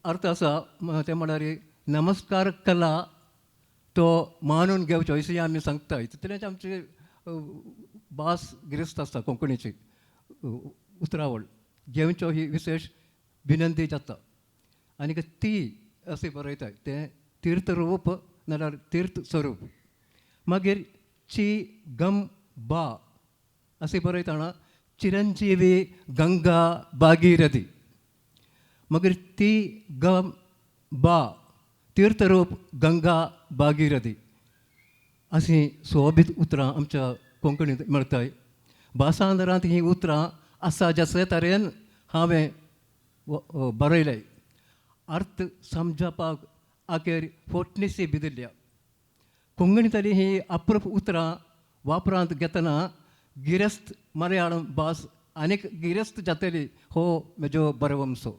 अर्थ आसा तें म्हळ्यार नमस्कार कला तो मानून घेवचो अशें आमी सांगताय. तितलेंच आमची भास गिरेस्त आसता कोंकणीची उतरावळ घेवचो ही विशेश विनंती जाता. आनी ती अशी बरयताय तें तीर्थरूप नाल्यार तीर्थ स्वरूप. मागीर ची गम बा अशें बरयतना चिरंजीवी गंगा भागीरथी मागीर ती ग बा तीर्थरूप गंगा भागीरथी अशीं सोबीत उतरां आमच्या कोंकणींत मेळटाय. भाशांतरांत हीं उतरां आसा जशे तरेन हांवें बरयलें. अर्थ समजपाक आखेर फोटणीशी बिदिल्ल्या. कोंकणींतली ही अप्रूप उतरां वापरांत घेतना गिरेस्त मलयाळम भास आनीक गिरेस्त जातली हो म्हजो बरवंसो.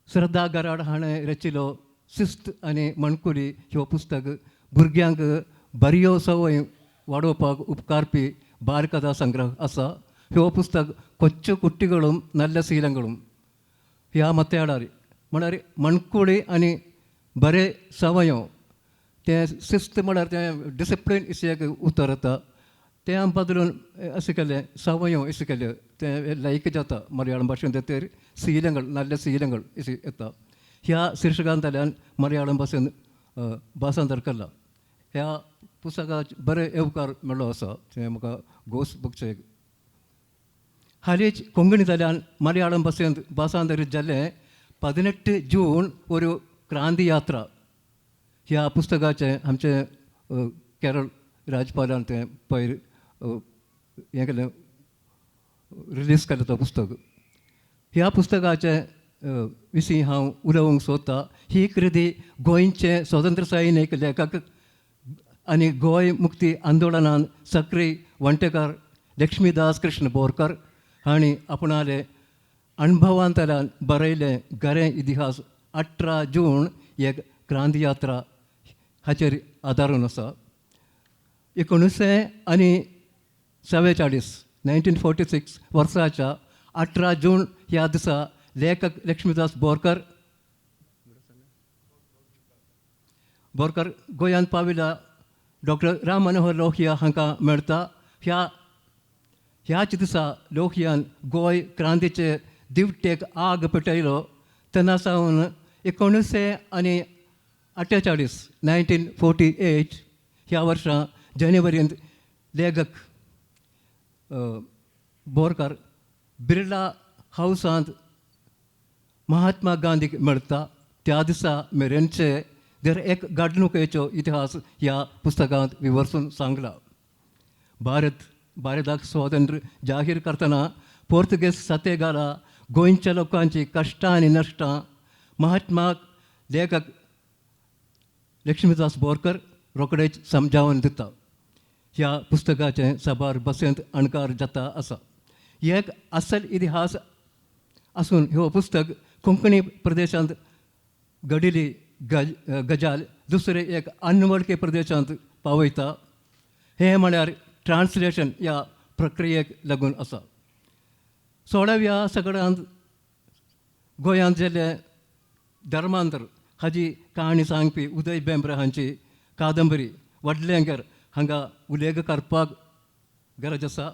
श्रद्धा गराड हाणें रचिल्लो शिस्त आनी मणकुली ह्यो पुस्तक भुरग्यांक बऱ्यो संवय वाडोवपाक उपकारपी बालकथा संग्रह आसा. ह्यो पुस्तक कोच्चु कुट्टिகளும் நல்ல ശീലങ്ങളും ह्या मत्याडार म्हळ्यार मणकुली आनी बरे संवयो तें शिस्त म्हळ्यार तें डिसिप्लीन अशें एक उतर येता तें आमी बदलून अशें केलें संवयो अशें केलें तें लायक जाता मलयाळम भाशेंत तर ശീലങ്ങൾ നല്ല ശീലങ്ങൾ अशें येता. ह्या शिर्शकांतल्यान मलयाळम भाशेन भाशांतर केलां. ह्या पुस्तकाक बरें येवकार मेळ्ळो आसा तें म्हाका घोस भोगचें. हालींच कोंकणींतल्यान मलयाळम भाशेंत भाशांतरीत जाल्लें 18 जून ഒരു क्रांती यात्रा ह्या पुस्तकाचें आमचें केरळ राज्यपालान तें पयर हें केलें रिलीज केलें तो पुस्तक. ह्या पुस्तकाचें विशीं हांव उलोवंक सोदतां. ही कृती गोंयचे स्वतंत्र सैनीक लेखक आनी गोंय मुक्ती आंदोलनान सक्रीय वांटेकार लक्ष्मीदास कृष्ण बोरकर हांणी आपणाले अणभवांतल्यान बरयलें गरें इतिहास 18 जून एक क्रांती यात्रा हाचेर आदारून आसा. 1944 1946 वर्साच्या 18 जून ह्या दिसा लेखक लक्ष्मीदास बोरकर बोरकर गोंयांत पाविल्ल्या डॉक्टर राम मनोहर लोहिया हांकां मेळटा. ह्याच दिसा लोहियान गोंय क्रांतीचे दिवटेक आग पेटयलो. तेन्ना सावन 1948 1948 ह्या वर्सा जानेवारींत लेखक बोरकर बिर्ला हावसांत महात्मा गांधीक मेळटा. त्या दिसा मेरेनचे दर एक घडणुकेचो इतिहास ह्या पुस्तकांत विवर्सून सांगला. भारताक स्वातंत्र्य जाहीर करतना पोर्तुगेज सत्तेगारा गोंयच्या लोकांची कश्टां आनी नश्टां महात्माक लेखक लक्ष्मीदास बोरकर रोखडेच समजावन दिता. ह्या पुस्तकाचें साबार भाशेंत अणकार जाता आसा. एक असल इतिहास आसून ह्यो पुस्तक कोंकणी प्रदेशांत घडिल्ली गजाल दुसरे एक अनवळखी प्रदेशांत पावयता. हें म्हळ्यार ट्रान्सलेशन ह्या प्रक्रियेक लागून आसा. 16व्या सगळ्यांत गोंयांत जाल्लें धर्मांतर हाजी काणी सांगपी उदय भेंब्रे हांची कादंबरी वडलेंगर हांगा उल्लेख करपाक गरज आसा.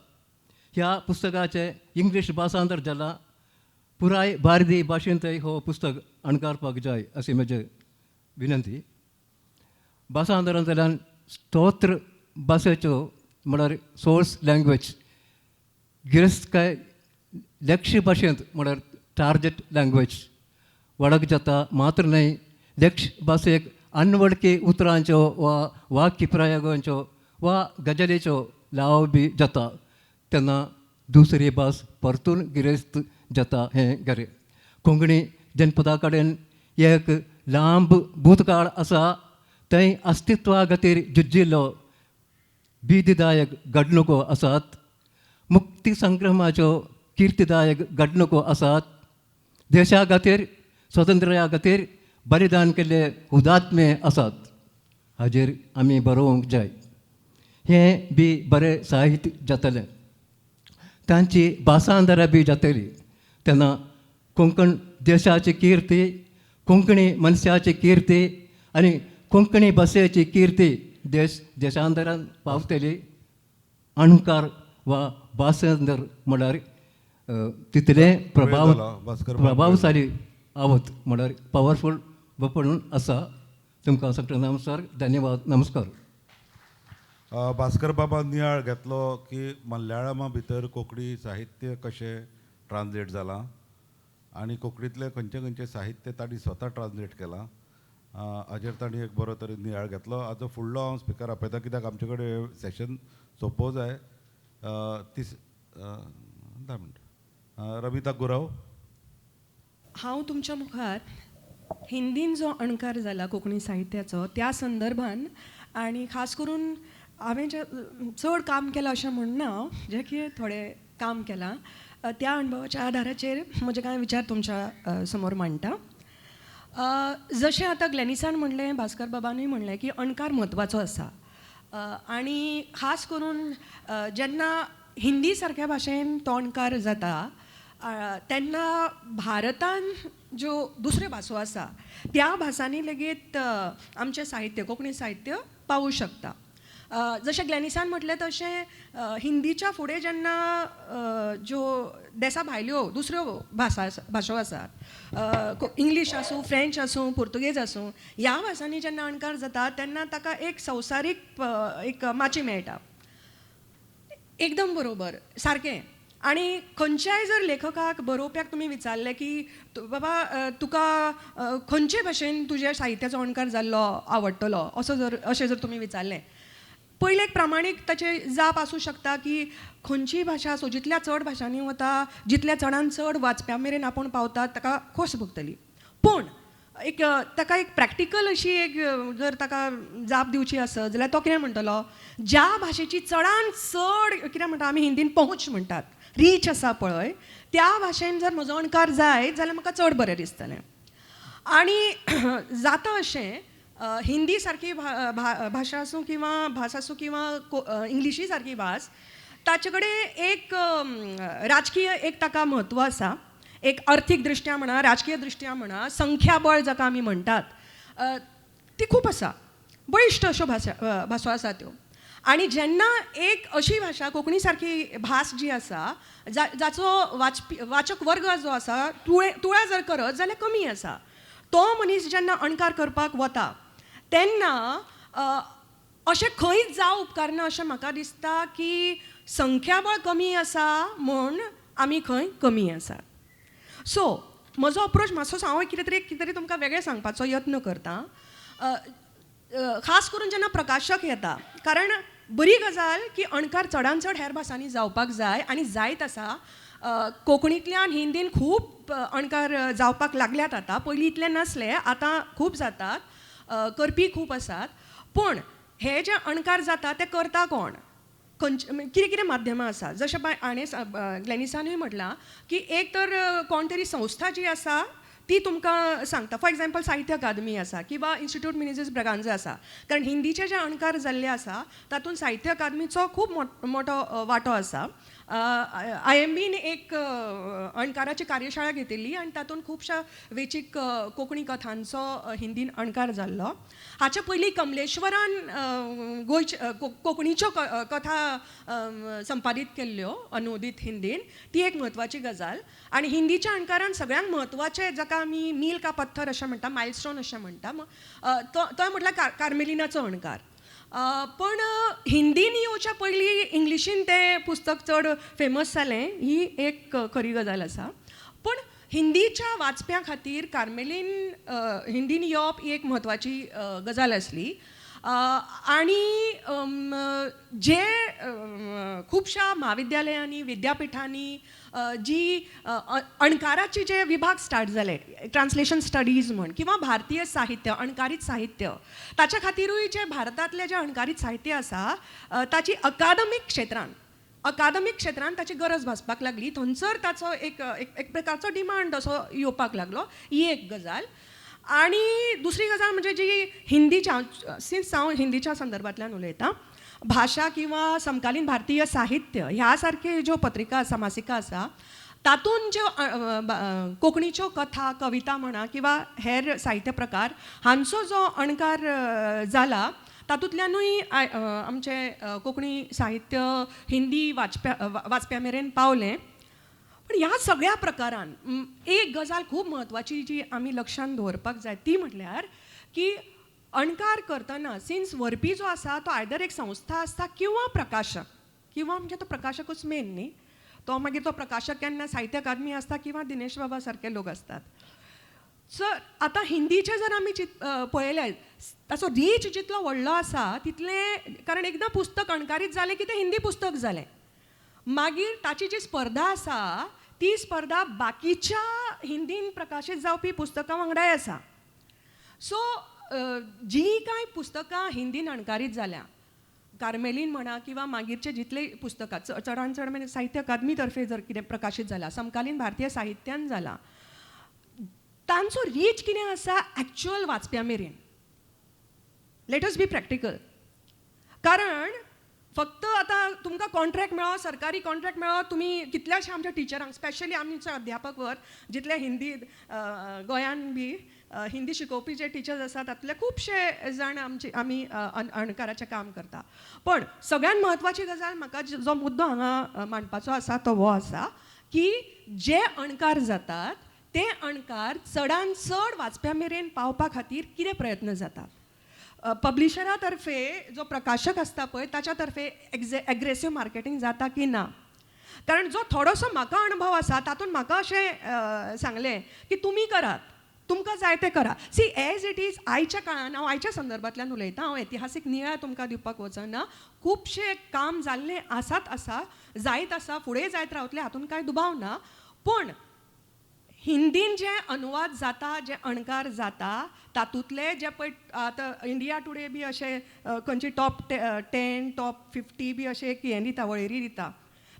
ह्या पुस्तकाचें इंग्लीश भाशांतर जालां. पुराय भारतीय भाशेंतय हो पुस्तक अणकारपाक जाय अशी म्हजी विनंती. भाशांतरांतल्यान स्तोत्र भाशेच्यो म्हळ्यार सोर्स लँग्वेज गिरेस्तकाय लक्ष्य भाशेंत म्हळ्यार टार्गेट लँग्वेज वळख जाता मात्र न्हय लक्ष्य भाशेक अनवळखी उतरांच्यो वा वाक्य प्रयोगांच्यो वा गजालीच्यो लाव बी जाता तेन्ना दुसरी भास परतून गिरेस्त जाता हें खरें. कोंकणी जनपदा कडेन एक लांब भूतकाळ आसा. थंय अस्तित्वा खातीर झुजिल्लो भीतिदायक घडणुको आसात. मुक्ती संग्रामाच्यो किर्तिदायक घडणुको आसात. देशा खातीर स्वातंत्र्या खातीर बलिदान केल्ले हुतात्मे आसात. हाजेर आमी बरोवंक जाय. हें बी बरें साहित्य जातलें. तांची भाशांतरां बी जातली. तेन्ना कोंकण देशाची किर्ती, कोंकणी मनशाची किर्ती आनी कोंकणी भाशेची किर्ती देश देशांतरान पावतली. अणकार वा भाशांतर म्हळ्यार तितलें प्रभाव प्रभावशाली आवत म्हळ्यार पावरफूल म्हणून आसा. तुमकां सगळ्यांक नमस्कार, धन्यवाद, नमस्कार. भास्कर बाबा नियाळ घेतलो की मल्याळमा भितर कोंकणी साहित्य कशें ट्रान्सलेट जालां आनी कोंकणींतलें खंयचें खंयचें साहित्य तांणी स्वता ट्रान्सलेट केलां हाजेर तांणी एक बरो तरेन नियाळ घेतलो. आतां फुडलो हांव स्पिकर आपयता कित्याक आमचे कडेन सेशन सोंपोवंक जाय. 10 मिनटां. रमिता गुरव. हांव तुमच्या मुखार हिंदीन जो अणकार जाला कोंकणी साहित्याचो त्या संदर्भान आनी खास करून हांवें जें चड काम केलां अशें म्हणना, हांव जें कितें थोडें काम केलां त्या अणभवाच्या आदाराचेर म्हजे कांय विचार तुमच्या समोर मांडटा. जशें आतां ग्लॅनिसान म्हणलें, भास्कर बाबानूय म्हणलें की अणकार म्हत्वाचो आसा आनी खास करून जेन्ना हिंदी सारक्या भाशेन तो अणकार जाता तेन्ना भारतान ज्यो दुसऱ्यो भासो आसा त्या भासांनी लेगीत आमचें साहित्य, कोंकणी साहित्य पावूं शकता. जशें ग्लॅनिसान म्हटलें तशें हिंदीच्या फुडें जेन्ना ज्यो देसा भायल्यो दुसऱ्यो भासा भाशो आसात, इंग्लीश आसूं, फ्रेंच आसूं, पुर्तुगेज आसूं, ह्या भासांनी जेन्ना अणकार जाता तेन्ना ताका एक संवसारीक एक माची मेळटा. एकदम बरोबर सारकें. आनी खंयच्याय जर लेखकाक, बरोवप्याक तुमी विचारलें की बाबा तुका खंयचे भाशेन तुज्या साहित्याचो अणकार जाल्लो आवडटलो असो जर अशें जर तुमी विचारलें, पयलें एक प्रामाणीक ताचे जाप आसूं शकता की खंयचीय भाशा आसूं, जितल्या चड भाशांनी वता जितल्या चडान चड वाचप्यां मेरेन आपूण पावता ताका खोस भोगतली. पूण एक ताका एक प्रॅक्टिकल अशी एक जर ताका जाप दिवची आसत जाल्यार तो कितें म्हणटलो, ज्या भाशेची चडान चड कितें म्हणटा आमी हिंदीन पहुंच म्हणटात, रीच आसा पळय, त्या भाशेन जर म्हजो अणकार जायत जाल्यार म्हाका चड बरें दिसतलें. आनी जाता अशें, हिंदी सारकी भाशा आसूं किंवा भास आसूं किंवा इंग्लिशी सारकी भास, ताचे कडेन एक राजकीय एक ताका म्हत्व आसा, एक अर्थीक दृश्ट्या म्हणा, राजकीय दृश्ट्या म्हणा, संख्याबळ जाका आमी म्हणटात ती खूब आसा, बळिश्ट अश्यो भाशा भासो आसा त्यो. आनी जेन्ना एक अशी भाशा, कोंकणी सारकी भास जी आसा जाचो वाचपी वाचक वर्ग जो आसा तुळा जर करत जाल्यार कमी आसा, तो मनीस जेन्ना अणकार करपाक वता तेन्ना अशें खंयच जावं उपकारना अशें म्हाका दिसता की संख्याबळ कमी आसा म्हूण आमी खंय कमी आसा. सो म्हजो अप्रोच मातसो हांव कितें तरी तुमकां वेगळें सांगपाचो यत्न करतां. खास करून जेन्ना प्रकाशक येता, कारण बरी गजाल की अणकार चडान चड हेर भासांनी जावपाक जाय आनी जायत आसा. कोंकणींतल्यान हिंदीन खूब अणकार जावपाक लागल्यात आतां, पयलीं इतले नासले, आतां खूब जातात, करपी खूब आसात. पूण हे जे अणकार जाता ते करता कोण, खंयचे कितें कितें माध्यमां आसा, जशें हाणें ग्लॅनिसानूय म्हटलां की एक तर कोण तरी संस्था जी आसा ती तुमकां सांगता, फॉर एग्जाम्पल साहित्य अकादमी आसा किंवा इन्स्टिट्यूट मिनेझीस ब्रागांझा आसा, कारण हिंदीचे जे अणकार जाल्ले आसा तातूंत साहित्य अकादमीचो खूब मोठो वांटो आसा. IMBन एक अणकाराची कार्यशाळा घेतिल्ली आनी तातूंत खुबश्या वेंचीक कोंकणी कथांचो हिंदीन अणकार जाल्लो. हाचे पयलीं कमलेश्वरान गोंयचे कोंकणीच्यो कथा संपादीत केल्ल्यो अनुवादीत हिंदीन, ती एक म्हत्वाची गजाल. आनी हिंदीच्या अणकारान सगळ्यांत म्हत्वाचें जाका आमी मील का पत्थर अशें म्हणटा, मायलस्टोन अशें म्हणटा, तो म्हटल्यार कार्मेलिनाचो अणकार. पण हिंदीन येवच्या पयलीं इंग्लिशीन तें पुस्तक चड फेमस जालें ही एक खरी गजाल आसा. पूण हिंदीच्या वाचप्यां खातीर कार्मेलीन हिंदीन येवप ही एक म्हत्वाची गजाल आसली. आनी जे खुबश्या म्हाविद्यालयांनी, विद्यापिठांनी जी अणकाराचे जे विभाग स्टार्ट जाले, ट्रान्सलेशन स्टडीज म्हण किंवा भारतीय साहित्य, अणकारीत साहित्य, ताच्या खातिरूय जे भारतांतलें जें अणकारीत साहित्य आसा ताची अकादमीक क्षेत्रान ताची गरज भासपाक लागली. थंयसर ताचो एक एक प्रकारचो डिमांड असो येवपाक लागलो, ही एक गजाल. आनी दुसरी गजाल म्हणजे जी हिंदीच्या, सिन्स हांव हिंदीच्या संदर्भांतल्यान उलयतां, भाशा किंवा समकालीन भारतीय साहित्य ह्या सारखे ज्यो पत्रिका आसा, मासिका आसा, तातूंत ज्यो कोंकणीच्यो कथा, कविता म्हणा किंवा हेर साहित्य प्रकार हांचो जो अणकार जाला तातूंतल्यानूय आमचें कोंकणी साहित्य हिंदी वाचप्या मेरेन पावलें. पण ह्या सगळ्या प्रकारान एक गजाल खूब म्हत्वाची जी आमी लक्षांत दवरपाक जाय ती म्हटल्यार की अणकार करतना सिन्स व्हरपी जो आसा तो आयदर एक संस्था आसता किंवा प्रकाशक, किंवा म्हणजे तो प्रकाशकूच मेन न्ही, तो मागीर तो प्रकाशक केन्ना साहित्य अकादमी आसता किंवा दिनेश बाबा सारके लोक आसतात. सो आतां हिंदीचें जर आमी पळयलें ताचो रीच जितलो व्हडलो आसा तितलें, कारण एकदां पुस्तक अणकारीत जालें की तें हिंदी पुस्तक जालें, मागीर ताची जी स्पर्धा आसा ती स्पर्धा बाकीच्या हिंदीन प्रकाशीत जावपी पुस्तकां वांगडाय आसा. सो जीं कांय पुस्तकां हिंदीन अणकारीत जाल्यां, कार्मेलीन म्हणा किंवा मागीरचे जितले पुस्तकां चडान चड म्हणजे साहित्य अकादमी तर्फे जर कितें प्रकाशीत जालां, समकालीन भारतीय साहित्यान जालां, तांचो रीच कितें आसा एक्चुअल वाचप्या मेरेन. Let us be practical. कारण फक्त आतां तुमकां कॉन्ट्रॅक्ट मेळो, सरकारी कॉन्ट्रॅक्ट मेळो, तुमी कितल्याशा आमच्या टिचरांक, स्पेशली आमच्या अध्यापक वर्ग जितले हिंदी गोंयान बी हिंदी शिकोवपी जे टिचर्स आसा तातूंतले खुबशे जाण आमचे आमी अणकाराचें काम करता. पण सगळ्यात म्हत्वाची गजाल म्हाका जो मुद्दो हांगा मांडपाचो आसा तो हो आसा की जे अणकार जातात ते अणकार चडान चड वाचप्या मेरेन पावपा खातीर कितें प्रयत्न जाता. पब्लिशरा तर्फे जो प्रकाशक आसता पळय ताच्या तर्फे एग्रेसीव मार्केटींग जाता की ना, कारण जो थोडोसो म्हाका अणभव आसा तातूंत म्हाका अशें सांगलें की तुमी करात, तुमकां जाय तें करा. सी एज it is आयच्या काळान, हांव आयच्या संदर्भांतल्यान उलयतां, हांव ऐतिहासीक नियाळ तुमकां दिवपाक वचना, खुबशें काम जाल्लें आसात आसा, जायत आसा, फुडें जायत रावतलें हातूंत कांय दुबाव ना. पूण हिंदीन जे अनुवाद जाता, जे अणकार जाता तातूंतले जे पळय आतां इंडिया टुडे बी अशें खंयची टॉप 10 टॉप 50 बी अशें एक हें दिता, वळेरी दिता,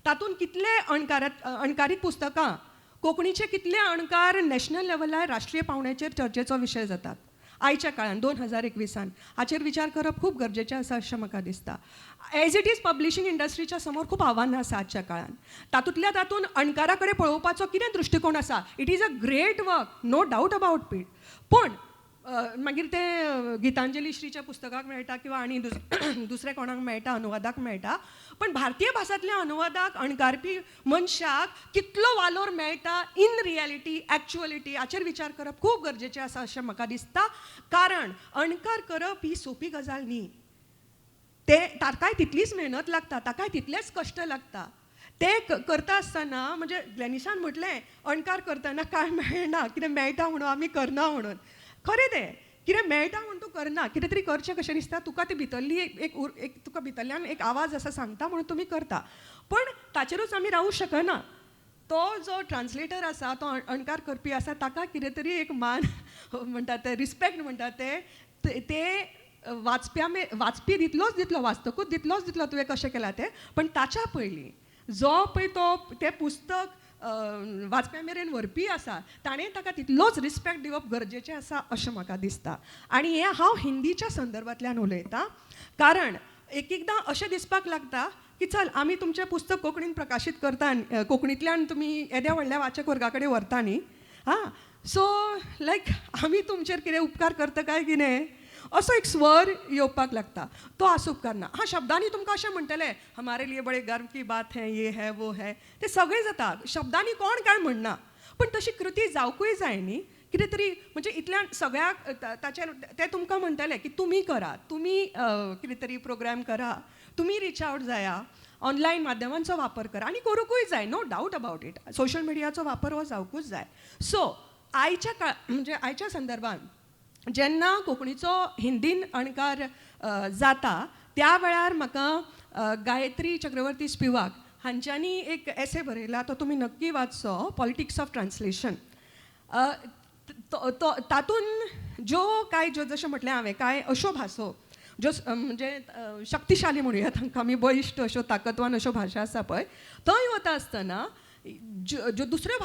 तातूंत कितले अणकारीत पुस्तकां कोंकणीचे कितले अणकार नॅशनल लेवलार राष्ट्रीय पावंड्याचेर चर्चेचो विशय जातात आयच्या काळान 2021 हाचेर विचार करप खूब गरजेचें आसा अशें म्हाका दिसता. एज it is publishing इंडस्ट्रीच्या समोर खूब आव्हानां आसा आजच्या काळान, तातूंतल्या तातूंत अणकारा कडेन पळोवपाचो कितें दृश्टिकोण आसा. It is a great work, no doubt about it. पूण मागीर तें गीतांजली श्रीच्या पुस्तकाक मेळटा किंवा आनी दुसऱ्या कोणाक मेळटा, अनुवादाक मेळटा, पण भारतीय भासांतल्या अनुवादाक अणकारपी मनशाक कितलो वालोर मेळटा इन रियलिटी एक्चुअलिटी हाचेर विचार करप खूब गरजेचें आसा अशें म्हाका दिसता. कारण अणकार करप ही सोंपी गजाल न्ही, ते ताकाय तितलीच मेहनत लागता, ताकाय तितलेच कश्ट लागता. ते करता आसतना म्हणजे ग्लॅनिसान म्हटलें अणकार करतना कांय मेळना, कितें मेळटा म्हणून आमी करना म्हणून, खरें तें कितें मेळटा म्हूण तूं करना, कितें तरी करचें कशें दिसता तुका, ती भितरली एक एक तुका भितरल्यान एक आवाज आसा सांगता म्हणून तुमी करता, पण ताचेरूच आमी रावूं शकना. तो जो ट्रान्सलेटर आसा, तो अणकार करपी आसा, ताका कितें तरी एक मान म्हणटा ते, रिस्पेक्ट म्हणटा ते, ते वाचप्या वाचपी दितलोच दितलो, वाचतकूच दितलोच दितलो तुवें कशें केलां तें, पण ताच्या पयलीं जो पळय तो तें पुस्तक वाचप्या मेरेन व्हरपी आसा ताणें ताका तितलोच रिस्पेक्ट दिवप गरजेचें आसा अशें म्हाका दिसता. आनी हें हांव हिंदीच्या संदर्भांतल्यान उलयतां, कारण एक एकदां अशें दिसपाक लागता की चल आमी तुमचें पुस्तक कोंकणीन प्रकाशीत करता, कोंकणींतल्यान तुमी येद्या व्हडल्या वाचक वर्गा कडेन व्हरता न्ही, हां, सो लायक आमी तुमचेर कितें उपकार करता काय कितें असो एक स्वर येवपाक लागता, तो आसूं उपकारना. हां, शब्दांनी तुमकां अशें म्हणटले हमारे लिए बडे गर्व की बात है, ये है वो है, ते सगळें जाता, शब्दांनी कोण कांय म्हणना, पण तशी कृती जावकूय जाय न्ही कितें तरी, म्हणजे इतल्यान सगळ्याक ताचेर ते तुमकां म्हणटले की तुमी करा, तुमी कितें तरी प्रोग्राम करा, तुमी रिच आवट जाया, ऑनलायन माध्यमांचो वापर करा, आनी करूंकूय जाय, no doubt about it, social मिडियाचो वापर हो जावकूच जाय. सो आयच्या काळ म्हणजे आयच्या संदर्भान जेन्ना कोंकणीचो हिंदीन अणकार जाता त्या वेळार म्हाका गायत्री चक्रवर्ती स्पिवाक हांच्यांनी एक एसे बरयला, तो तुमी नक्की वाचचो, पॉलिटिक्स ऑफ ट्रान्सलेशन. तो तातूंत ज्यो कांय ज्यो जशें म्हटलें हांवें कांय अश्यो भासो ज्यो म्हणजे शक्तिशाली म्हणुया तांकां आमी, बळिश्ट अश्यो ताकदवान अश्यो भाशा आसा पळय, थंय वता आसतना ज्यो दुसऱ्यो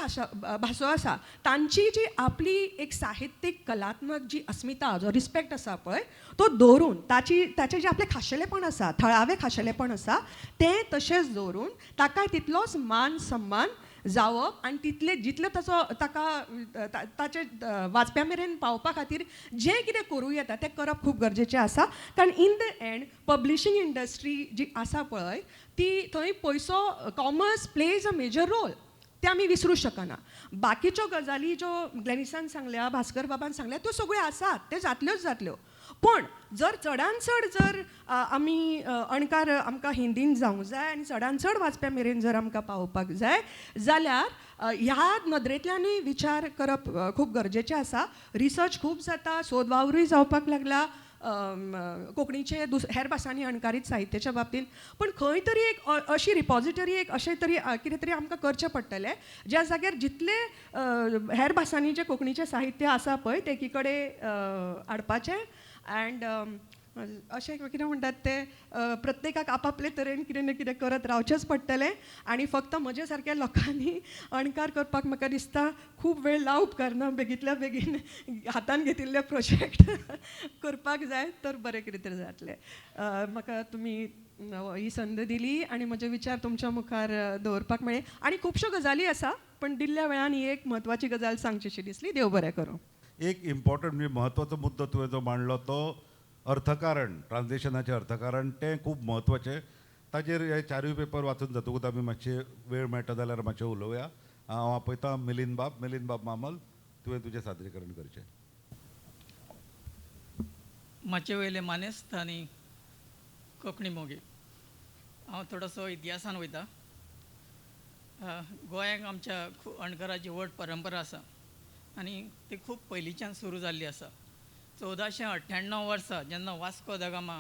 भासो आसा तांची जी आपली एक साहित्यीक कलात्मक जी अस्मिता, जो रिस्पेक्ट आसा पळय तो दवरून ताची ताचें जें आपलें खाशेलेपण आसा, थळावें खाशेलेपण आसा तें तशेंच दवरून ताका तितलोच मान सन्मान जावप आनी तितले जितले ताचो ताका ताचे वाचप्या मेरेन पावपा खातीर जें कितें करूं येता तें करप खूब गरजेचें आसा. कारण in the end publishing industry जी आसा पळय ती थंय पयसो, commerce plays a major role, ते आमी विसरूं शकना. बाकीच्यो गजाली ज्यो ग्लॅनिसान सांगल्या, भास्कर बाबान सांगल्या, त्यो सगळ्यो आसात, त्यो जातल्योच जातल्यो, पूण जर चडान चड जर आमी अणकार आमकां हिंदीन जावंक जाय आनी चडान चड वाचप्या मेरेन जर आमकां पावोवपाक जाय जाल्यार ह्या नदरेंतल्यानूय विचार करप खूब गरजेचें आसा. रिसर्च खूब जाता, सोद वावरूय जावपाक लागला कोंकणीचे हेर भासांनी अणकारीत साहित्याच्या बाबतींत, पूण खंय तरी एक अशी रिपॉजिटरी एक अशें तरी कितें तरी आमकां करचें पडटलें ज्या जाग्यार जितले हेर भासांनी जें कोंकणीचें साहित्य आसा पळय ते एकी कडेन हाडपाचें. अँड अशें कितें म्हणटात तें प्रत्येकाक आपापले तरेन कितें ना कितें करत रावचेंच पडटलें. आनी फक्त म्हजे सारक्या लोकांनी अणकार करपाक म्हाका दिसता खूब वेळ लावप उपकारना, बेगींतल्या बेगीन हातान घेतिल्ले प्रोजेक्ट करपाक जाय तर बरें कितें तरी जातलें. म्हाका तुमी ही संद दिली आनी म्हजे विचार तुमच्या मुखार दवरपाक मेळ्ळे. आनी खुबश्यो गजाली आसा पण दिल्ल्या वेळान ही एक म्हत्वाची गजाल सांगचीशी दिसली. देव बरें करूं. एक इम्पॉर्टंट म्हणजे म्हत्वाचो मुद्दो तुवें जो मांडलो तो अर्थकारण, ट्रान्सलेशनाचें अर्थकारण, तें खूब म्हत्वाचें. ताजेर हे चारूय पेपर वाचून जातकूच आमी मातशे वेळ मेळटा जाल्यार मातशें उलोवया. हांव आपयतां मिलिंद बाब. मिलिंद बाब मामल, तुवें तुजें सादरीकरण करचें. मातशे वयले मानेस्त आनी कोंकणी मोगी, हांव थोडोसो इतिहासान वयता. गोंयांक आमच्या अणकाराची व्हड परंपरा आसा आनी ती खूब पयलींच्यान सुरू जाल्ली आसा. 1498 वर्सा जेन्ना वास्को दा गामा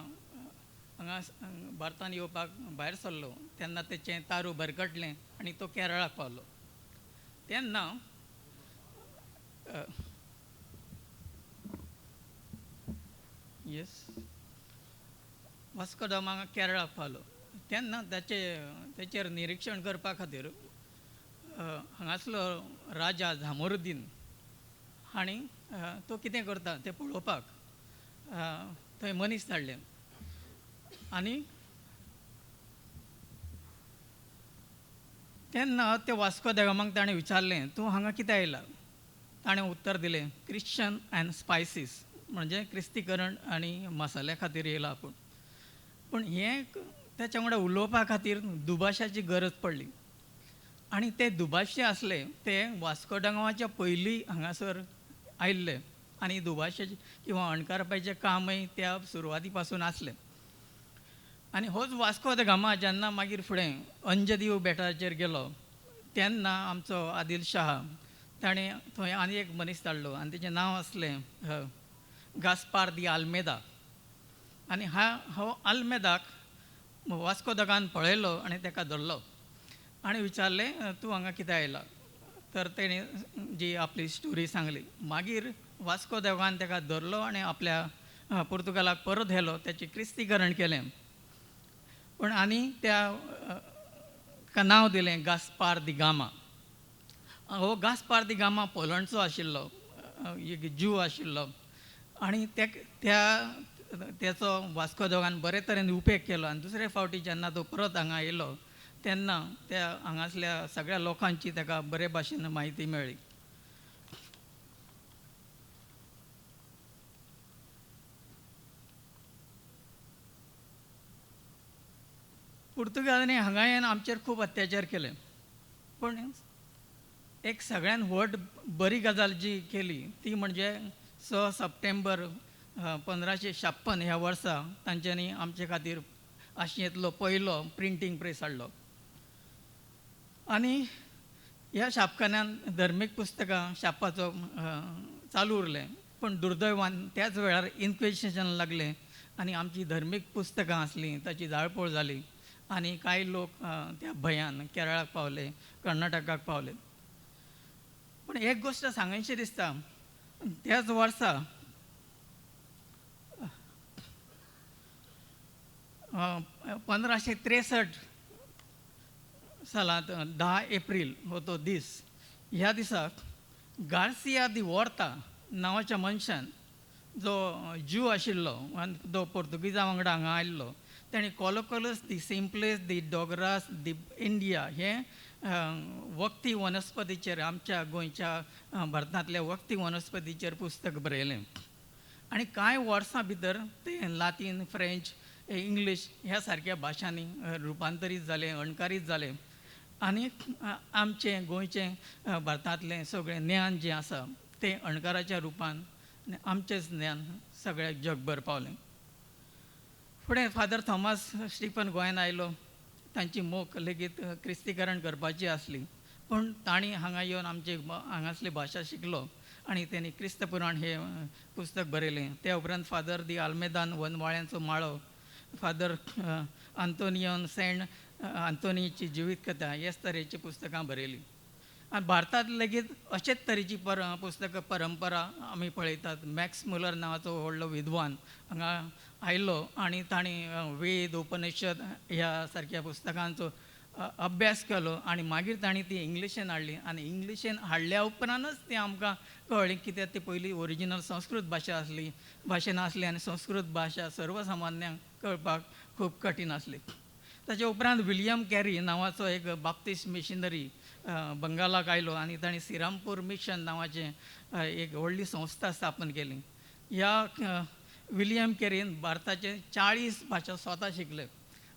हांगा भारतांत येवपाक भायर सरलो तेन्ना तेचें तारू भरकटलें आनी तो केरळाक पावलो. तेन्ना येस वास्को दा गामा केरळाक पावलो तेन्ना तेचेर निरिक्षण करपा खातीर हांगासलो राजा झामोरुद्दीन हांणी तो कितें करता तें पळोवपाक थंय मनीस धाडले आनी तेन्ना ते वास्को दा गामाक ताणें विचारलें, तूं हांगा कित्याक आयला? ताणें उत्तर दिलें, क्रिश्चन अँड स्पायसीस, म्हणजे क्रिस्तीकरण आनी मसाल्या खातीर येयला आपूण. पूण हें तेच्या वांगडा उलोवपा खातीर दुभाश्याची गरज पडली आनी ते दुभाशे आसले ते वास्को दा गामाच्या पयलीं हांगासर आयिल्ले आनी दुभाश्याचें किंवा अणकारपाचें कामय त्या सुरवाती पासून आसलें. आनी होच वास्को दा गामा जेन्ना मागीर फुडें अंजदीव बेटाचेर गेलो तेन्ना आमचो आदिल शाह ताणें थंय आनी एक मनीस धाडलो आनी तेचें नांव आसलें गास्पार दी आल्मेदा. आनी हो आल्मेदाक वास्को दा गामान पळयलो आनी ताका धरलो आनी विचारलें, तूं हांगा कित्याक आयला? तर तेणें जी आपली स्टोरी सांगली. मागीर वास्को दा गामान ताका धरलो आनी आपल्या पुर्तुगालाक परत व्हेलो, तेचें क्रिस्तीकरण केलें. पूण आनी त्या ताका नांव दिलें गास्पार दी गामा. हो गास्पार दी गामा पोलंडचो आशिल्लो, एक ज्यू आशिल्लो आनी त्या तेचो वास्को दा गामान बरे तरेन उपेग केलो. आनी दुसरे फावटी जेन्ना तो परत हांगा येयलो तेन्ना त्या हांगासल्या सगळ्या लोकांची ताका बरे भाशेन म्हायती मेळ्ळी. पुर्तुगालांनी हांगा येवन आमचेर खूब अत्याचार केले, पूण एक सगळ्यान व्हड बरी गजाल जी केली ती म्हणजे 6 सप्टेंबर 1556 ह्या वर्सा तांच्यांनी आमचे खातीर आशियेंतलो पयलो प्रिंटींग प्रेस हाडलो. आनी ह्या छापखान्यान धर्मीक पुस्तकां छापपाचो चालू उरलें, पूण दुर्दैवान त्याच वेळार इन्क्विजिशन लागलें आनी आमची धर्मीक पुस्तकां आसलीं ताची जाळपोळ जाली आनी कांय लोक त्या भंयान केरळाक पावले, कर्नाटकाक पावले. पूण एक गोश्ट सांगनशी दिसता, त्याच वर्सा 1563 सालांत 10 एप्रील हो तो दीस, ह्या दिसा गार्सिया दी वॉर्ता नांवाच्या मनशान जो ज्यू आशिल्लो आनी तो पोर्तुगीजा वांगडा हांगा आयिल्लो तेणें कॉलोकॉलस दी सिम्पलेस दी डोगरास दी इंडिया हें वखदी वनस्पतीचेर आमच्या गोंयच्या भारतांतल्या वखदी वनस्पतीचेर पुस्तक बरयलें. आनी कांय वर्सां भितर तें लातीन, फ्रेंच, इंग्लीश ह्या सारक्या भाशांनी रुपांतरीत जालें, अणकारीत जालें आनी आमचें गोंयचें भारतांतलें सगळें ज्ञान जें आसा तें अणकाराच्या रुपान आनी आमचेंच ज्ञान सगळ्याक जगभर पावलें. फुडें फादर थॉमस स्टिफन गोंयान आयलो. तांची मोख लेगीत क्रिस्तीकरण करपाची आसली, पूण तांणी हांगा येवन आमची हांगासली भाशा शिकलो आनी तेणी क्रिस्त पुराण हें पुस्तक बरयलें. त्या उपरांत फादर दी आल्मेदान वनवाळ्यांचो माळो, फादर आंतोनियोन सेंट आंतोनीची जिवीत कथा हेच तरेचीं पुस्तकां बरयलीं. आनी भारतांत लेगीत अशेच तरेची पुस्तकां परंपरा आमी पळयतात. मॅक्स मुलर नांवाचो व्हडलो विद्वान हांगा आयलो आनी तांणी वेद, उपनिषद ह्या सारक्या पुस्तकांचो अभ्यास केलो आनी मागीर तांणी ती इंग्लिशेन हाडली आनी इंग्लिशेन हाडल्या उपरांतच ती आमकां कळ्ळी कित्याक ती पयली ओरिजिनल संस्कृत भाशा आसली, भाशेन आसली आनी संस्कृत भाशा सर्वसामान्यांक कळपाक खूब कठीण आसली. ताचे उपरांत विलियम कॅरी नांवाचो एक बाप्तिस्ट मिशनरी बंगालाक आयलो आनी ताणें श्रीरामपूर मिशन नांवाचें एक व्हडली संस्था स्थापन केली. ह्या विलियम कॅरीन भारताचे 40 भाशा स्वता शिकले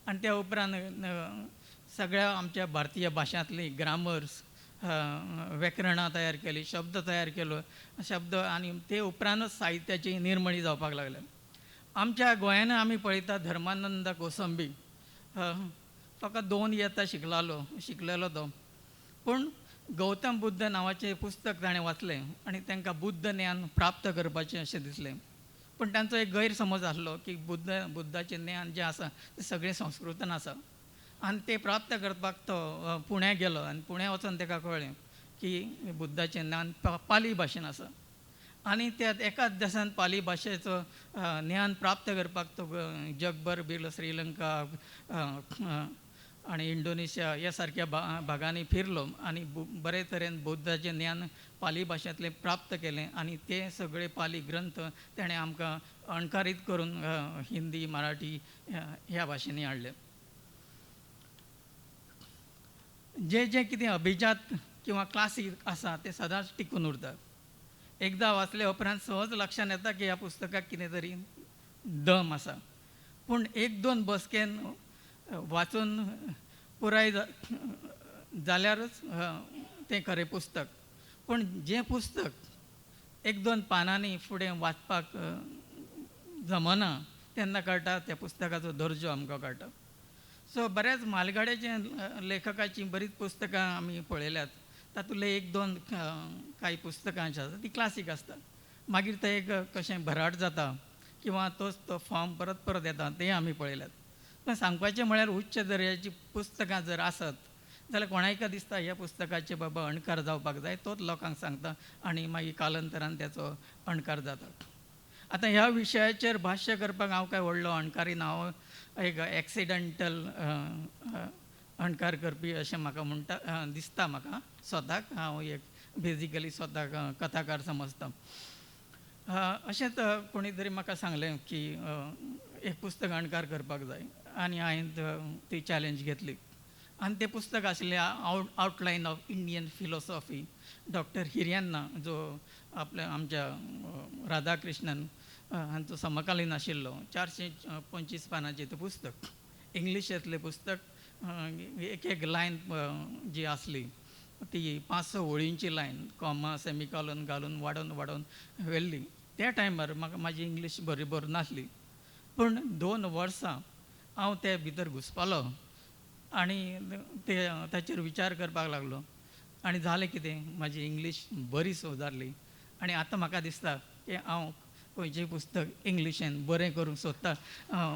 आनी त्या उपरांत सगळ्या आमच्या भारतीय भाशांतली ग्रामर्स, व्याकरणां तयार केली, शब्द तयार केलो, शब्द आनी ते उपरांतच साहित्याची निर्मणी जावपाक लागल्या. आमच्या गोंयान आमी पळयता धर्मानंद कोसंबी फकत 2 यत्ता शिकलेलो तो, पूण गौतम बुद्ध नांवाचें पुस्तक ताणें वाचलें आनी तांकां बुद्ध ज्ञान प्राप्त करपाचें अशें दिसलें. पूण तांचो एक गैरसमज आसलो की बुद्धाचें ज्ञान जें आसा तें सगळें संस्कृतान आसा आनी तें प्राप्त करपाक तो पुण्याक गेलो आनी पुण्या वचून ताका कळ्ळें की बुद्धाचें ज्ञान पाली भाशेन आसा आनी त्या एकाच देसान पाली भाशेचो ज्ञान प्राप्त करपाक तो जगभर बिरलो, श्रीलंका आनी इंडोनेशिया ह्या सारक्या भागांनी फिरलो आनी बरे तरेन बुद्धाचें ज्ञान पाली भाशेंतलें प्राप्त केलें आनी ते सगळे पाली ग्रंथ ताणें आमकां अणकारीत करून हिंदी, मराठी ह्या भाशेंनी हाडले. जे जे कितें अभिजात किंवा क्लासीक आसा तें सदांच टिकून उरता. एकदां वाचल्या उपरांत सहज लक्षांत येता की ह्या पुस्तकाक कितें तरी दम आसा, पूण 1-2 बसकेन वाचून पुराय जाल्यारच तें खरें पुस्तक. पूण जें पुस्तक 1-2 पानांनी फुडें वाचपाक जमना तेन्ना कळटा त्या पुस्तकाचो दर्जो आमकां कळटा. सो बऱ्याच म्हालगड्याचे लेखकाचीं बरीच पुस्तकां आमी पळयल्यात, तातूंतले 1-2 कांय पुस्तकां जीं आसा तीं क्लासीक आसता, मागीर तें एक कशें भराट जाता किंवा तोच तो फॉर्म परत परत येता तें आमी पळयल्यात. पण सांगपाचें म्हळ्यार उच्च दर्जाचीं पुस्तकां जर आसत जाल्यार कोणायका दिसता ह्या पुस्तकाचे बाबा अणकार जावपाक जाय, तोच लोकांक सांगता आनी मागीर कालांतरान त्याचो अणकार जाता. आतां ह्या विशयाचेर भाश्य करपाक हांव काय व्हडलो अणकारी ना, हांव एक एक्सिडंटल अणकार करपी अशें म्हाका म्हणटा दिसता. म्हाका स्वताक हांव एक बेजिकली स्वताक कथाकार समजता. अशेंच कोणी तरी म्हाका सांगलें की एक पुस्तक अणकार करपाक जाय आनी हांवें ती चॅलेंज घेतली आनी तें पुस्तक आशिल्लें outline of Indian philosophy, doctor Hiriyanna जो आपल्या आमच्या राधाकृष्णन हांचो समकालीन आशिल्लो. 425 पानांचें तें पुस्तक, इंग्लिशेंतलें पुस्तक, एक एक लायन जी आसली ती 5-6 ओळींची लायन, कॉमा सेमिकॉलन घालून वाडोवन वाडोवन व्हेल्ली. त्या टायमार म्हाका म्हाजी इंग्लीश बरी बरी नासली, पूण 2 वर्सां हांव ते भितर घुसपालो आनी ते ताचेर विचार करपाक लागलो आनी जालें कितें, म्हाजी इंग्लीश बरी सुदारली आनी आतां म्हाका दिसता की हांव खंयचें पुस्तक इंग्लिशेन बरें करूंक सोदता,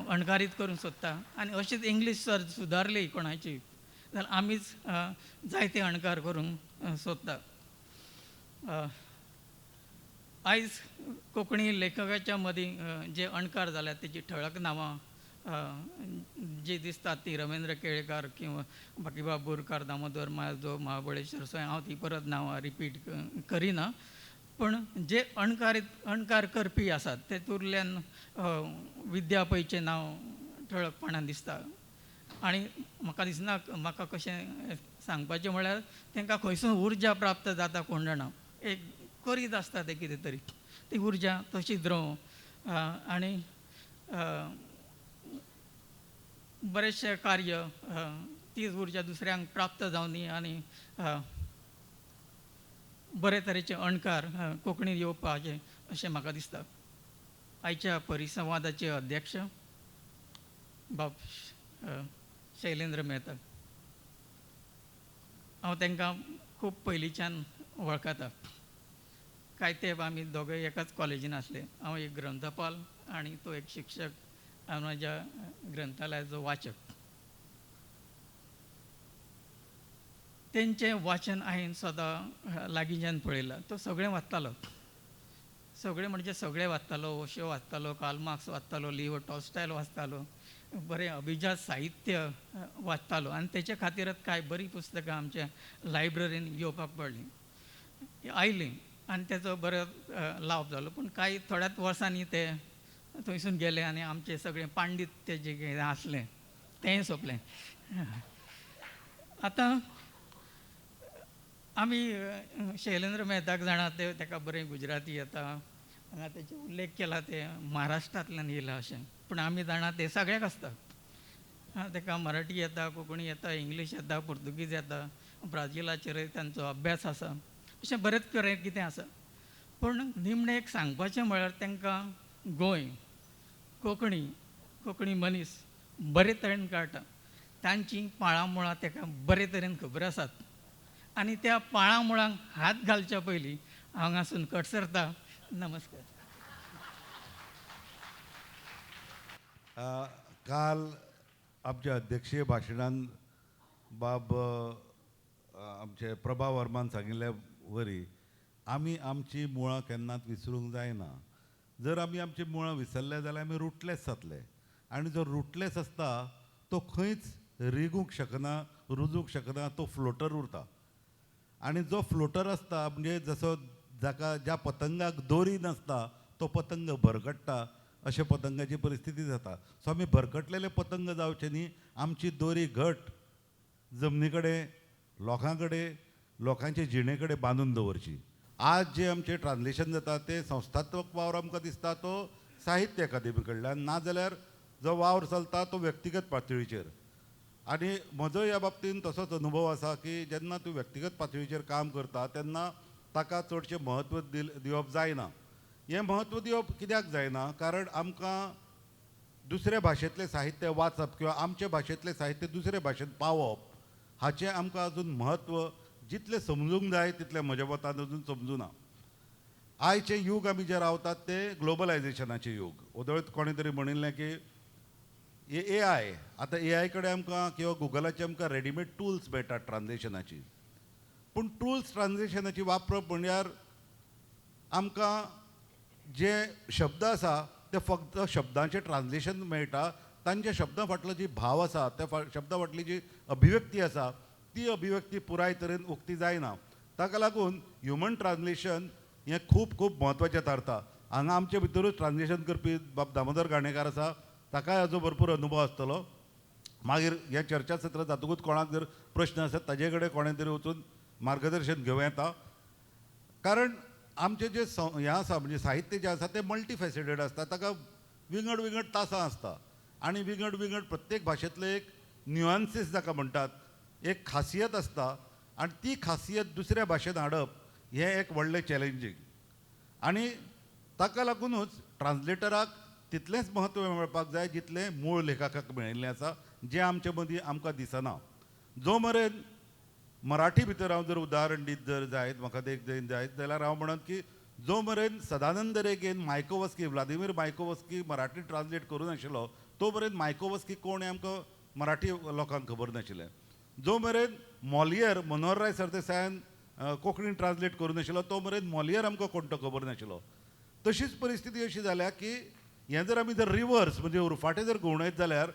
अणकारीत करूंक सोदता आनी अशीच इंग्लीश जर सुदारली कोणाची जाल्यार आमीच जायते अणकार करूंक सोदता. आयज कोंकणी लेखकाच्या मदीं जे अणकार जाल्यात तेजी ठळक नांवां जी दिसतात ती रवींद्र केळेकार किंवा बाकीबाब बोरकार, दामोदर माजो, महाबळेश्वर सो हांव ती परत नांवां रिपीट करिना. पूण जे अणकार करपी आसात तेतूंतल्यान विद्या पैचें नांव ठळकपणान दिसता आनी म्हाका दिसना म्हाका कशें सांगपाचें म्हळ्यार तांकां खंयसून उर्जा प्राप्त जाता कोण जाणा, एक करीत आसता तें कितें तरी ती उर्जा तशी द्रव आनी बरेचशें कार्य तीच उर्जा दुसऱ्यांक प्राप्त जावनी आनी बरे तरेचे अणकार कोंकणीत येवपाचें अशें म्हाका दिसता. आयच्या परिसंवादाचे अध्यक्ष बाब शैलेंद्र मेहता, हांव तांकां खूब पयलींच्यान वळखता. कांय तेंप आमी दोगूय एकाच कॉलेजीन आसले. हांव एक ग्रंथपाल आनी तो एक शिक्षक, हांव म्हज्या ग्रंथालयाचो वाचक. तेंचें वाचन हांवें सदां लागींच्यान पळयलां. तो सगळें वाचतालो, सगळें म्हणजे सगळें वाचतालो. ओशो वाचतालो, कार्ल मार्क्स वाचतालो, लिओ टॉलस्टॉय वाचतालो, बरें अभिजात साहित्य वाचतालो आनी तेचे खातीरच कांय बरीं पुस्तकां आमच्या लायब्ररीन येवपाक पडलीं, आयलीं आनी तेचो बरो लाभ जालो. पूण कांय थोड्याच वर्सांनी ते थंयसून गेले आनी आमचें सगळें पांडित्य जें कितें आसलें तेंय सोंपलें. आतां आमी शैलेंद्र मेहताक जाणा, ते ताका बरें गुजराती येता, हांगा तेचे उल्लेख केला ते महाराष्ट्रांतल्यान येयला अशें, पूण आमी जाणा ते सगळ्याक आसता. ताका मराठी येता, कोंकणी येता, इंग्लीश येता, पुर्तुगीज येता, ब्राझिलाचेरय तांचो अभ्यास आसा, अशें बरेंच बरें कितें आसा. पूण निमणें एक सांगपाचें म्हळ्यार तांकां गोंय, कोंकणी, कोंकणी मनीस बरे तरेन कळटा. तांचीं पाळां मुळां ताका बरे तरेन खबर आसात आनी त्या पाळां मुळांक हात घालच्या पयलीं हांगासून कडसरता. नमस्कार. काल आमच्या अध्यक्षीय भाशणान बाब आमचे प्रभा वर्मान सांगिल्ल्या वरी आमी आमची मुळां केन्नाच विसरूंक जायना. जर आमी आमची मुळां विसरले जाल्यार आमी रुटलेस जातले आनी जो रुटलेस आसता तो खंयच रिगूंक शकना, रुजूंक शकना, तो फ्लोटर उरता. आनी जो फ्लोटर आसता म्हणजे जसो जाका ज्या पतंगाक दोरी नासता तो पतंग भरकट्टा, अशें पतंगाची परिस्थिती जाता. सो आमी भरकटलेले पतंग जावचे न्ही, आमची दोरी घट जमनी कडेन, लोकां कडेन, लोकांचे जिणे कडेन बांदून दवरची. आज जे आमचें ट्रान्सलेशन जाता तें संस्थात्मक वावर आमकां दिसता तो साहित्य अकादेमी कडल्यान, नाजाल्यार जो वावर चलता तो व्यक्तिगत पातळीचेर. आनी म्हजो ह्या बाबतींत तसोच अनुभव आसा की जेन्ना तूं व्यक्तिगत पातळीचेर काम करता तेन्ना ताका चडशें म्हत्व दिवप जायना. हें म्हत्व दिवप कित्याक जायना, कारण आमकां दुसऱ्या भाशेंतलें साहित्य वाचप किंवा आमचे भाशेंतलें साहित्य दुसऱ्या भाशेंत पावप हाचें आमकां अजून म्हत्व जितलें समजूंक जाय तितलें म्हज्या मतान अजून समजुना. आयचें यूग आमी जें रावतात तें ग्लोबलायजेशनाचें यूग. ओदोळच कोणें तरी म्हणिल्लें की ए I, आतां ए I कडेन आमकां किंवा गुगलाचेर आमकां रेडीमेड टुल्स मेळटात ट्रान्सलेशनाची. पूण टुल्स ट्रान्सलेशनाची वापरप म्हणल्यार आमकां जे शब्द आसा ते फक्त शब्दांचें ट्रान्सलेशन मेळटा, तांच्या शब्दां फाटलो जी भाव आसा, त्या शब्दां फाटली जी अभिव्यक्ती आसा ती अभिव्यक्ती पुराय तरेन उक्ती जायना. ताका लागून ह्युमन ट्रान्सलेशन हें खूब खूब म्हत्वाचें थारता. हांगा आमचे भितरूच ट्रान्सलेशन करपी बाब दामोदर गाणेकार आसा, ताकाय हाजो भरपूर अनुभव आसतलो. मागीर हें चर्चासत्र जातकूच कोणाक जर प्रश्न आसत ताजे कडेन कोणें तरी वचून मार्गदर्शन घेवं येता. कारण आमचें जें हें आसा म्हणजे साहित्य जें आसा तें मल्टीफेसिटेड आसता, ताका विंगड विंगड तासां आसता आनी विंगड विंगड प्रत्येक भाशेंतले एक न्युआन्सीस जाका म्हणटात, एक खासियत आसता आनी ती खासियत दुसऱ्या भाशेंत हाडप हें एक व्हडलें चॅलेंजींग. आनी ताका लागुनूच ट्रान्सलेटराक तितलेंच म्हत्व मेळपाक जाय जितलें मूळ लेखकाक मेळिल्लें आसा, जें आमचे मदीं आमकां दिसना. जो मेरेन मराठी भितर हांव जर उदाहरण दीत जर जायत, म्हाका देख जायत जाल्यार हांव म्हणत की जो मेरेन सदानंद रेगेन Mayakovsky, Vladimir Mayakovsky Marathi translate करूं नाशिल्लो तो मेरेन मायकोवस्की कोण हें आमकां मराठी लोकांक खबर नाशिल्लें. जो मेरेन मॉलियर मनोहरराय सरदेसायान कोंकणीन ट्रान्सलेट करूं नाशिल्लो तो मेरेन मॉलियर आमकां कोण तो खबर नाशिल्लो. तशीच परिस्थिती अशी जाल्या की हें जर आमी जर रिवर्स म्हणजे उरफाटें जर घुंवडायत जाल्यार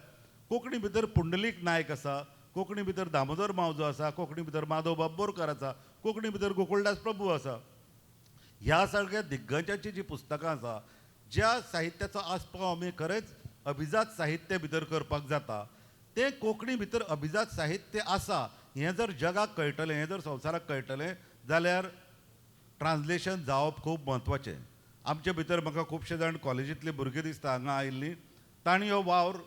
कोंकणी भितर पुंडलीक नायक आसा, कोंकणी भितर दामोदर मावजो आसा, कोंकणी भितर माधव बाब बोरकार आसा, कोंकणी भितर गोकुळदास प्रभू आसा. ह्या सगळ्या दिग्गजांची जी पुस्तकां आसा, ज्या साहित्याचो आस्पाव आमी खरेंच अभिजात साहित्य भितर करपाक जाता, तें कोंकणी भितर अभिजात साहित्य आसा हें जर जगाक कळटलें, हें जर संवसाराक कळटलें जाल्यार ट्रान्सलेशन जावप खूब म्हत्वाचें. आमचे भितर म्हाका खुबशे जाण कॉलेजींतले भुरगे दिसता हांगा आयिल्लीं, तांणी हो वावर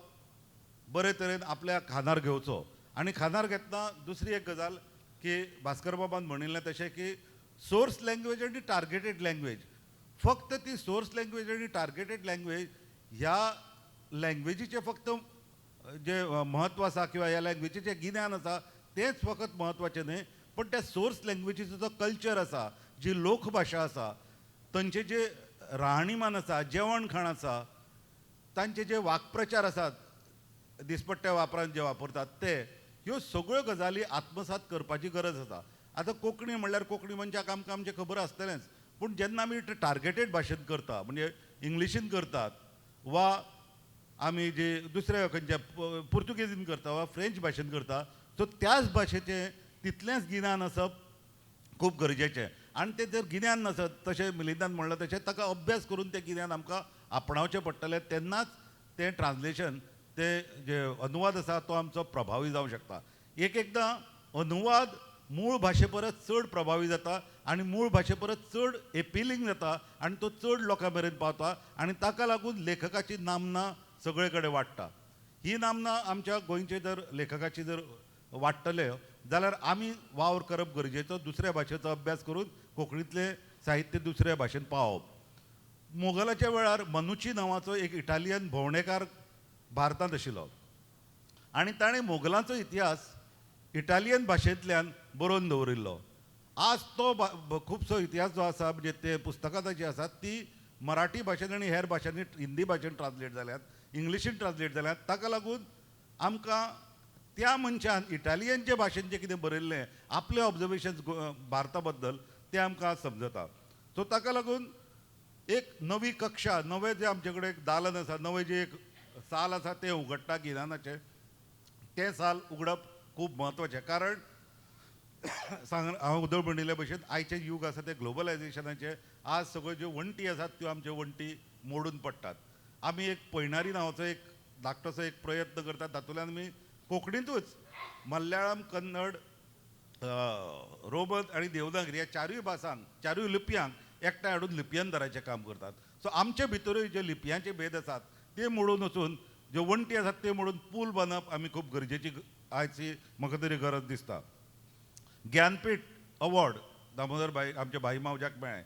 बरे तरेन आपल्या खांदार घेवचो. आनी खांदार घेतना दुसरी एक गजाल की भास्कर बाबान म्हणिल्लें तशें की सोर्स लँग्वेज आनी टार्गेटेड लँग्वेज. फक्त ती सोर्स लँग्वेज आनी टार्गेटेड लँग्वेज ह्या लँग्वेजीचें फक्त जें म्हत्व आसा किंवा ह्या लँग्वेजीचें गिन्यान आसा तेंच फकत म्हत्वाचें न्हय, पण त्या सोर्स लँग्वेजीचो जो कल्चर आसा, जी लोकभाशा आसा, तांचे जे राहणीमान आसा, जेवण खाण आसा, तांचे जे वाक्प्रचार आसात दिसपट्ट्या वापरान जे वापरतात ते, ह्यो सगळ्यो गजाली आत्मसात करपाची गरज आसा. आतां कोंकणी म्हणल्यार कोंकणी मनशाक आमकां आमचें खबर आसतलेंच, पूण जेन्ना आमी टार्गेटेड भाशेंत करता म्हणजे इंग्लिशीन करतात वा आमी जे दुसऱ्या खंयच्या पुर्तुगेजीन करता वा फ्रेंच भाशेन करता, सो त्याच भाशेचें तितलेंच गिन्यान आसप खूब गरजेचें. आनी तें जर गिन्यान नासत तशें मिलिंदान म्हणलां तशें ताका अभ्यास करून तें गिन्यान आमकां आपणावचें पडटलें, तेन्नाच तें ट्रान्सलेशन तें जे अनुवाद आसा तो आमचो प्रभावी जावंक शकता. एक एकदां अनुवाद मूळ भाशे परस चड प्रभावी जाता आनी मूळ भाशे परस चड एपिलिंग जाता आनी तो चड लोकां मेरेन पावता आनी ताका लागून लेखकाची नामना सगळे कडेन वाडटा. ही नामना आमच्या गोंयचे जर लेखकाची जर वाडटले जाल्यार आमी वावर करप गरजेचो, दुसऱ्या भाशेचो अभ्यास करून कोंकणींतलें साहित्य दुसऱ्या भाशेन पावोवप. मोगलाच्या वेळार मनुची नांवाचो एक इटालियन भोंवडेकार भारतांत आशिल्लो आनी ताणें मोगलांचो इतिहास इटालियन भाशेंतल्यान बरोवन दवरिल्लो. आज तो खुबसो इतिहास जो आसा म्हणजे ते पुस्तकां जी आसात ती मराठी भाशेन आनी हेर भाशांनी हिंदी भाशेन ट्रान्सलेट जाल्यात, इंग्लिशीन ट्रान्सलेट जाल्यात. ताका लागून आमकां त्या मनशान इटालियन जे भाशेन जें कितें बरयल्लें आपले ऑब्जर्वेशन्स भारता बद्दल तें आमकां समजता. सो ताका लागून एक नवी कक्षा, नवें जें आमचे कडेन एक दालन आसा, नवें जें एक साल आसा तें उगडटा गिन्यानाचें, तें साल उगडप खूब म्हत्वाचें. कारण सांग हांव उदळ म्हणिल्ले भशेन आयचें यूग आसा तें ग्लोबलायजेशनाचें. आज सगळ्यो ज्यो वण्टी आसात त्यो आमच्यो वण्टी मोडून पडटात. आमी एक पयणारी नांवाचो एक धाकटोसो एक प्रयत्न करतात, तातूंतल्यान आमी कोंकणींतूच मल्याळम, कन्नड, रोमन आनी देवनागरी ह्या चारूय भासांक, चारूय लिपयांक एकठांय हाडून लिपयंतराचें काम करतात. सो आमचे भितरूय जे लिपयांचे भेद आसात ते मोडून वचून ज्यो वण्टी आसात ते मोडून पूल बांदप आमी खूब गरजेची आयची म्हाका तरी गरज दिसता. ज्ञानपीठ अवॉर्ड दामोदर भाई आमच्या भाई मावज्याक मेळ्ळें.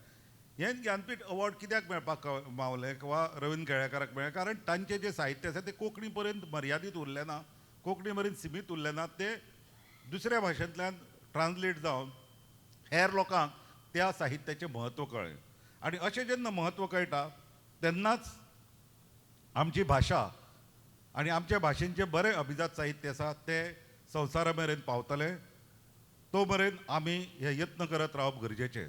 हें ज्ञानपीठ अवॉर्ड कित्याक मेळपाक मावलें वा रवींद्र केळेकाराक मेळ्ळें, कारण तांचें जें साहित्य आसा तें कोंकणी पर्यंत मर्यादीत उरलें ना, कोंकणी मेरेन सिमीत उरलें ना, तें दुसऱ्या भाशेंतल्यान ट्रान्सलेट जावन हेर लोकांक त्या साहित्याचें म्हत्व कळ्ळें. आनी अशें जेन्ना म्हत्व कळटा तेन्नाच आमची भाशा आनी आमच्या भाशेन जें बरें अभिजात साहित्य आसा तें संवसारा मेरेन पावतलें. तो मेरेन आमी हे यत्न करत रावप गरजेचें.